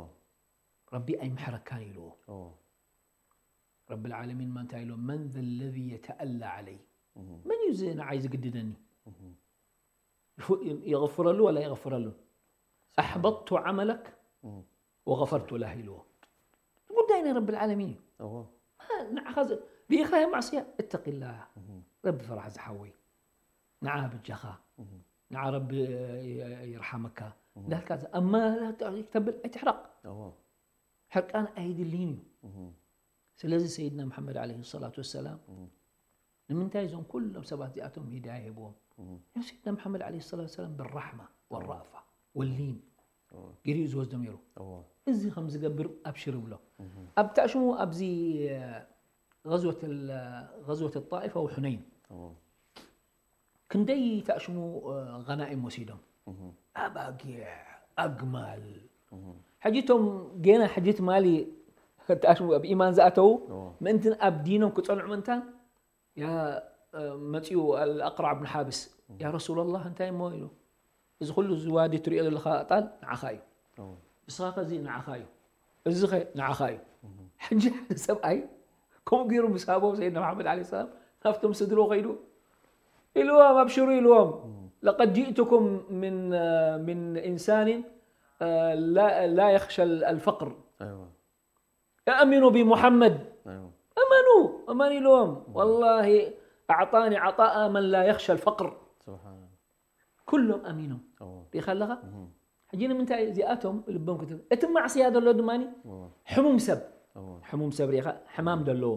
ረቢ ኣይምሕረካን ኢልዎ። እዎ ረቢ العالمين ما እንታይ ኢልዎ? من ذا الذي يتألى علي እህ፣ መን እዩ እዚ ንዓይ ዝግድደኒ? እህ፣ ይፉ- ይغፍረሉ ወላ ይغፍረሉ? أحبطت عملك እህ፣ وغفرت له ኢልዎ። ጉዳይ ናይ ረቢ العالمين እዩ። እዎ ንዓኻ ዝ- ርኢኻዮ ማዕስያ እተቂላ እህ፣ ረቢ ፍራሕ ዝሓወይ ንዓ ብጃኻ እህ፣ ንዓ ረቢ ይርሓመካ እንዳልካ ኣማ ተብል ኣይትሕረቕ። እዎ ሕርቃን ኣይድልይን እዩ። እህ፣ ስለዚ ሰይድና መሓመድ عليه الصلاة والسلام እህ፣ ንምንታይ እዞም ኩሎም ሰባት እዚኣቶም ሂዳያ ሂብዎም? እህ፣ ያው ሰይድና መሓመድ عليه الصلاة والسلام بالرحمة والرأفة واللين እዎ ገይሩ እዩ ዝወስዶም ነይሩ። እዎ እዚ ከም ዝገብር ኣብሽር ይብሎ። እህ፣ ኣብ ታእሽሙ ኣብዚ غزوة ال- غزوة الطائف أو حنين እዎ ክንደይ ታእሽሙ غنائم ወሲዶም እህ፣ ኣባጊዕ ኣግማል እህ፣ ሕጂ እቶም ጌና ሕጂ ትማሊ ታእሽሙ ኣብ ኢማን ዝኣተዉ እዎ ምእንትን ኣብ ዲኖም ክጸንዑ ምእንታን ያ መጺኡ الأقرع بن حابس يا رسول الله እንታይ እሞ ኢሉ እዚ ኩሉ እዚ ዋዲ ትሪኦ ዘለኻ ጣል ንዓኻ እዩ እዎ ንስኻ ከዚ ንዓኻ እዩ እዚ ኸ ንዓኻ እዩ ሕጂ ሓደ ሰብኣይ ከምኡ ገይሩ ምስ ሃቦም ሰይድና መሓመድ ዓለ ሰላም ናብቶም ስድሮ ከይዱ ኢልዎም ኣብሽሩ ኢልዎም لقد جئتكم من من إنسان لا لا يخشى الفقر እዎ أؤمنوا بمحمد እዎ أمنوا أمن ኢልዎም والله أعطاني عطاء من لا يخشى الفقر ስብሓንላ ኩሎም ኣሚኖም እዎ ሪኢኻ ኣለኻ እህ፣ ሕጂ ንምንታይ እዚኣቶም ልቦም ክት እቲ ማዕስያ ዘሎ ድማ እዎ ሕሙም ሰብ እዎ ሕሙም ሰብ ሪኢኻ ሕማም ዘለዎ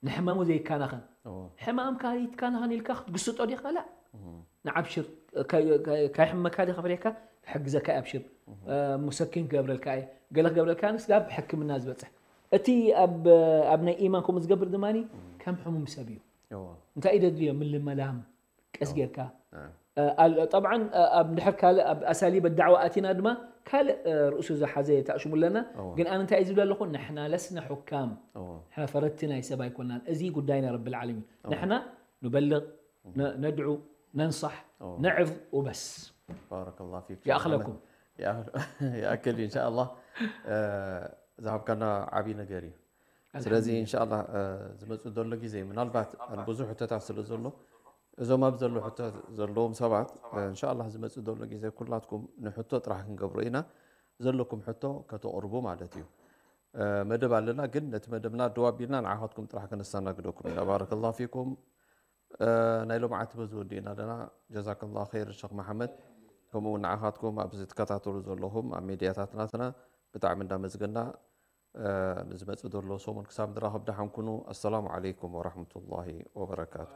ንሕማሙ ዘይከናኸን እዎ ሕማምካ ይትከናኸን ኢልካ ክትግስጦ ዲኻ ላ እህ፣ ንዓብሽር ካይሕመካ ዲ ከፍሬካ ክሕግዘካ ኣብሽር ሙሰኪን ክገብረልካ እየ ገለ ክገብረልካ ንስጋብ ሕክምና ዝበፅሕ እቲ ኣብ ኣብ ናይ ኢማን ከምኡ ዝገብር ድማ ከም ሕሙም ሰብ እዩ እዎ እንታይ እዩ ደድልዮ ምልመላም ቀስ ጌርካ እ፣ ጠብዓ ኣብ ድሕር ካልእ ኣብ ኣሳሊብ ዳዕዋ ኣቲና ድማ ካልእ ርእሱ ዝሓዘ ተእሽሙ ኣለና እዎ። ግን ኣነ እንታይ እዩ ዝብል ኣለኹ ንሕና ለስና ሑካም እዎ። ንሕና ፈረድቲ ናይ ሰብ ኣይኮናን እዚ ጉዳይ ናይ ረቢ ልዓለሚን ንሕና ንበልቕ ነ- ነድዑ ነንሳሕ እዎ። ነዕዝ ወበስ ባረከላሁ ፊክ ይኣኽለኩም። ይኣኽል ኢንሻኣላህ ዝሃብካና ዓብዪ ነገር እዩ ስለዚ ኢንሻኣላህ ዝመፅእ ዘሎ ግዜ ምናልባት ብዙሕ ሕቶታት ስለ ዘሎ እዞም ኣብ ዘሎ ሕቶ ዘለዎም ሰባት ኢንሻኣላህ ዝመፅእ ዘሎ ግዜ ኩላትኩም ንሕቶ ጥራሕ ክንገብሮ ኢና ዘለኩም ሕቶ ከተቕርቡ ማለት እዩ መደብ ኣለና ግን ነቲ መደብና ደው ኣቢልና ንዓኻትኩም ጥራሕ ከነስተናግደኩም ኢና ባረከላሁ ፊኩም ናይ ሎምዓቲ በዚ ወዲእና ኣለና ጀዛከላሁ ኸይር ሸኽ መሓመድ ከምኡ እውን ንዓኻትኩም ኣብዚ ትከታተሉ ዘለኹም ኣብ ሚድያታት ናትና ብጣዕሚ እንዳመዝገና ንዝመፅእ ዘሎ ሰሙን ክሳብ ንራኸብ ደሓን ኩኑ ኣሰላሙ ዓለይኩም ወራሕመቱላሂ ወበረካቱ